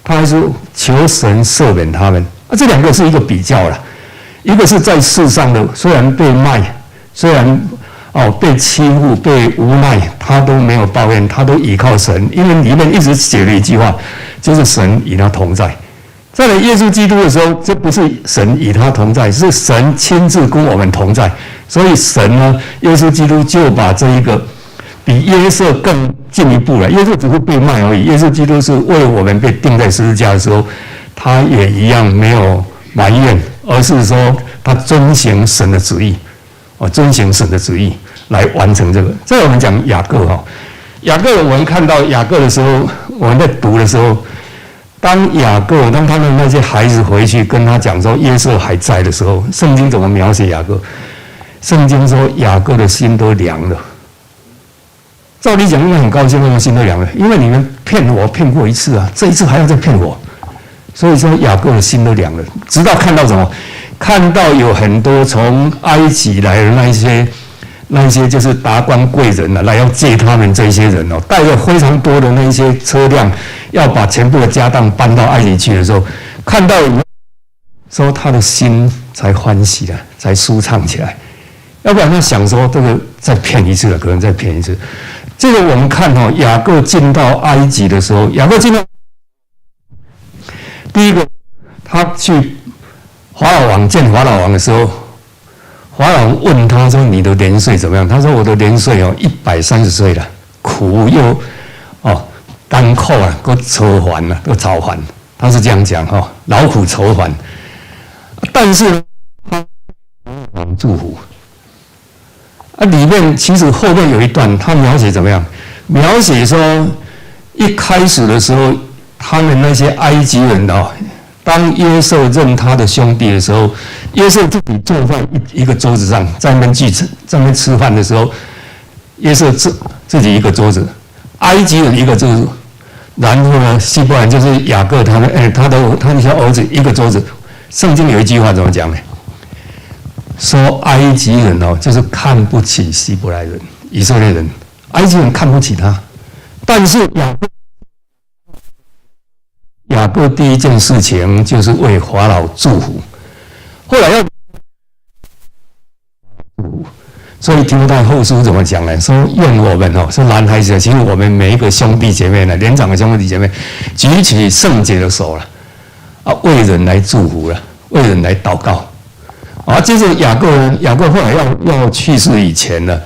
他還是求神赦免他們。啊，這兩個是一個比較啦，一個是在世上的，雖然被賣，雖然哦被欺負、被無奈，他都沒有抱怨，他都倚靠神，因為裡面一直寫了一句話。就是神與他同在，在耶穌基督的時候，這不是神與他同在，是神親自跟我們同在。所以神呢，耶穌基督就把這一個比約瑟更進一步了。約瑟只是被賣而已，耶穌基督是為我們被釘在十字架的時候，他也一樣沒有埋怨，而是說他遵行神的旨意，哦，遵行神的旨意來完成這個。這我們講雅各哈，雅各，我們看到雅各的時候，我們在讀的時候。當雅各當他們那些孩子回去跟他講說約瑟還在的時候，聖經怎麼描寫雅各？聖經說雅各的心都涼了。照理講應該很高興，為什麼心都涼了？因為你們騙我騙過一次啊，這一次還要再騙我，所以說雅各的心都涼了。直到看到什麼？看到有很多從埃及來的那一些就是達官貴人啊，來要借他們這些人哦，帶了非常多的那些車輛，要把全部的家當搬到埃及去的時候，看到說他的心才歡喜了，才舒暢起來。要不然他想說這個再騙一次了，可能再騙一次。這個我們看哦，雅各進到埃及的時候，雅各進到第一個，他去法老王見法老王的時候，法老王問他說：“你的年歲怎麼樣？”他說：“我的年歲哦，130歲了，苦又哦艱苦啊，閣愁煩啊，閣愁煩。”他是這樣講哈，勞苦愁煩。但是他祝福啊，裡面其實後面有一段，他描寫怎麼樣？描寫說一開始的時候，他們那些埃及人哦，當約瑟認他的兄弟的時候，約瑟自己坐在一個桌子上，在那邊聚餐，在那邊吃飯的時候，約瑟自己一個桌子，埃及人一個桌子，然後呢，希伯來就是雅各他們，哎，他那些兒子一個桌子。聖經有一句話怎麼講呢？說埃及人哦，就是看不起希伯來人、以色列人，埃及人看不起他，但是雅各第一件事情就是為法老祝福，後來要祝福，所以提摩太後書怎麼講呢？說願我們哦，是男孩子，其實我們每一個兄弟姐妹呢，年長的兄弟姐妹，舉起聖潔的手了，啊，為人來祝福了，為人來禱告。啊，接着雅各呢，雅各後來要去世以前呢，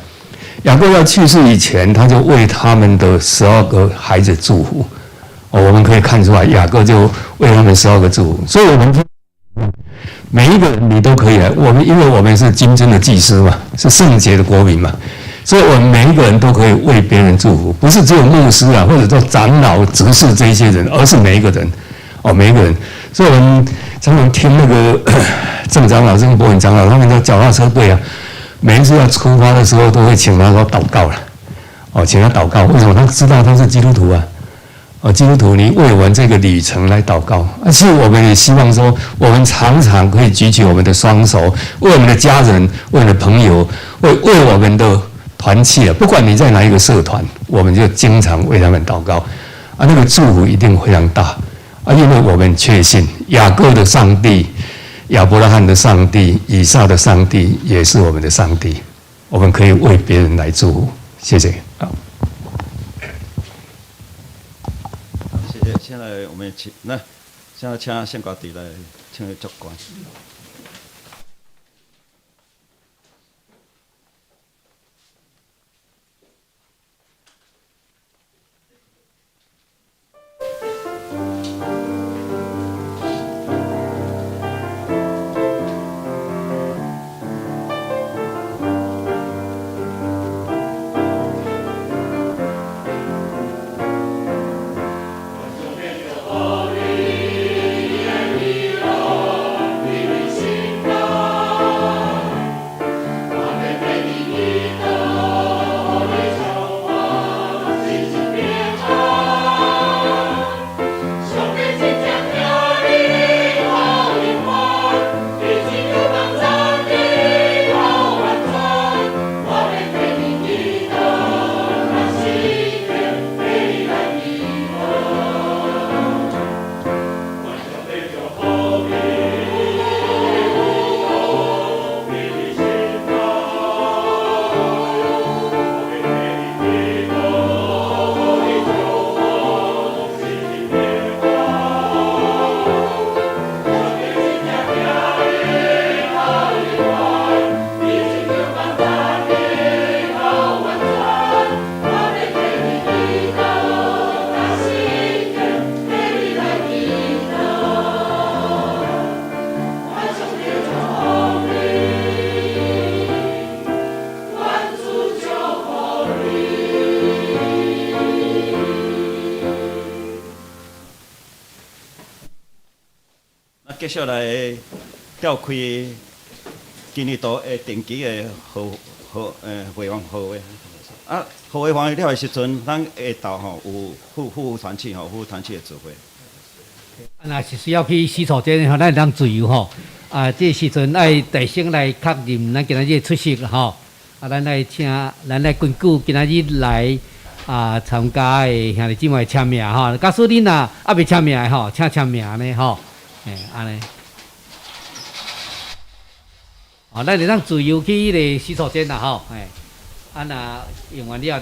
雅各要去世以前，他就為他們的12個孩子祝福。哦，我們可以看出來，雅各就為他們十二個祝福。所以，我們每一個人你都可以來。我們因為我們是君尊的祭司嘛，是聖潔的國民嘛，所以我們每一個人都可以為別人祝福，不是只有牧師啊，或者說長老、執事這些人，而是每一個人。哦，每一個人。所以我們常常聽那個鄭長老、鄭博遠長老他們的腳踏車隊啊，每一次要出發的時候，都會請他說禱告了。哦，請他禱告，為什麼？他知道他是基督徒啊。哦，基督徒，你為我們這個旅程來禱告，而且我們也希望說，我們常常可以舉起我們的雙手，為我們的家人、為我們的朋友、為我們的團契啊，不管你在哪一個社團，我們就經常為他們禱告。啊，那個祝福一定非常大啊，因為我們確信雅各的上帝、亞伯拉罕的上帝、以撒的上帝也是我們的上帝，我們可以為別人來祝福。謝謝。好。謝謝。現在我們請來，現在請聖歌隊來唱個祝歌。你繼續來召開基督徒的定期的和和誒會員會。啊，會員了的時陣，咱下晝吼有夫婦團契吼，夫婦團契的聚會。啊，若是需要去洗手間吼，咱會當自由吼。啊，這時陣愛大聲來確認咱今仔日出席吼。啊，咱來請，咱來根據今仔日來啊參加的兄弟姊妹簽名吼。假使恁若猶未簽名的吼，請簽名呢吼。嘿，按呢。哦，咱會當自由去彼个洗手間啦吼。嘿，啊，若用完了。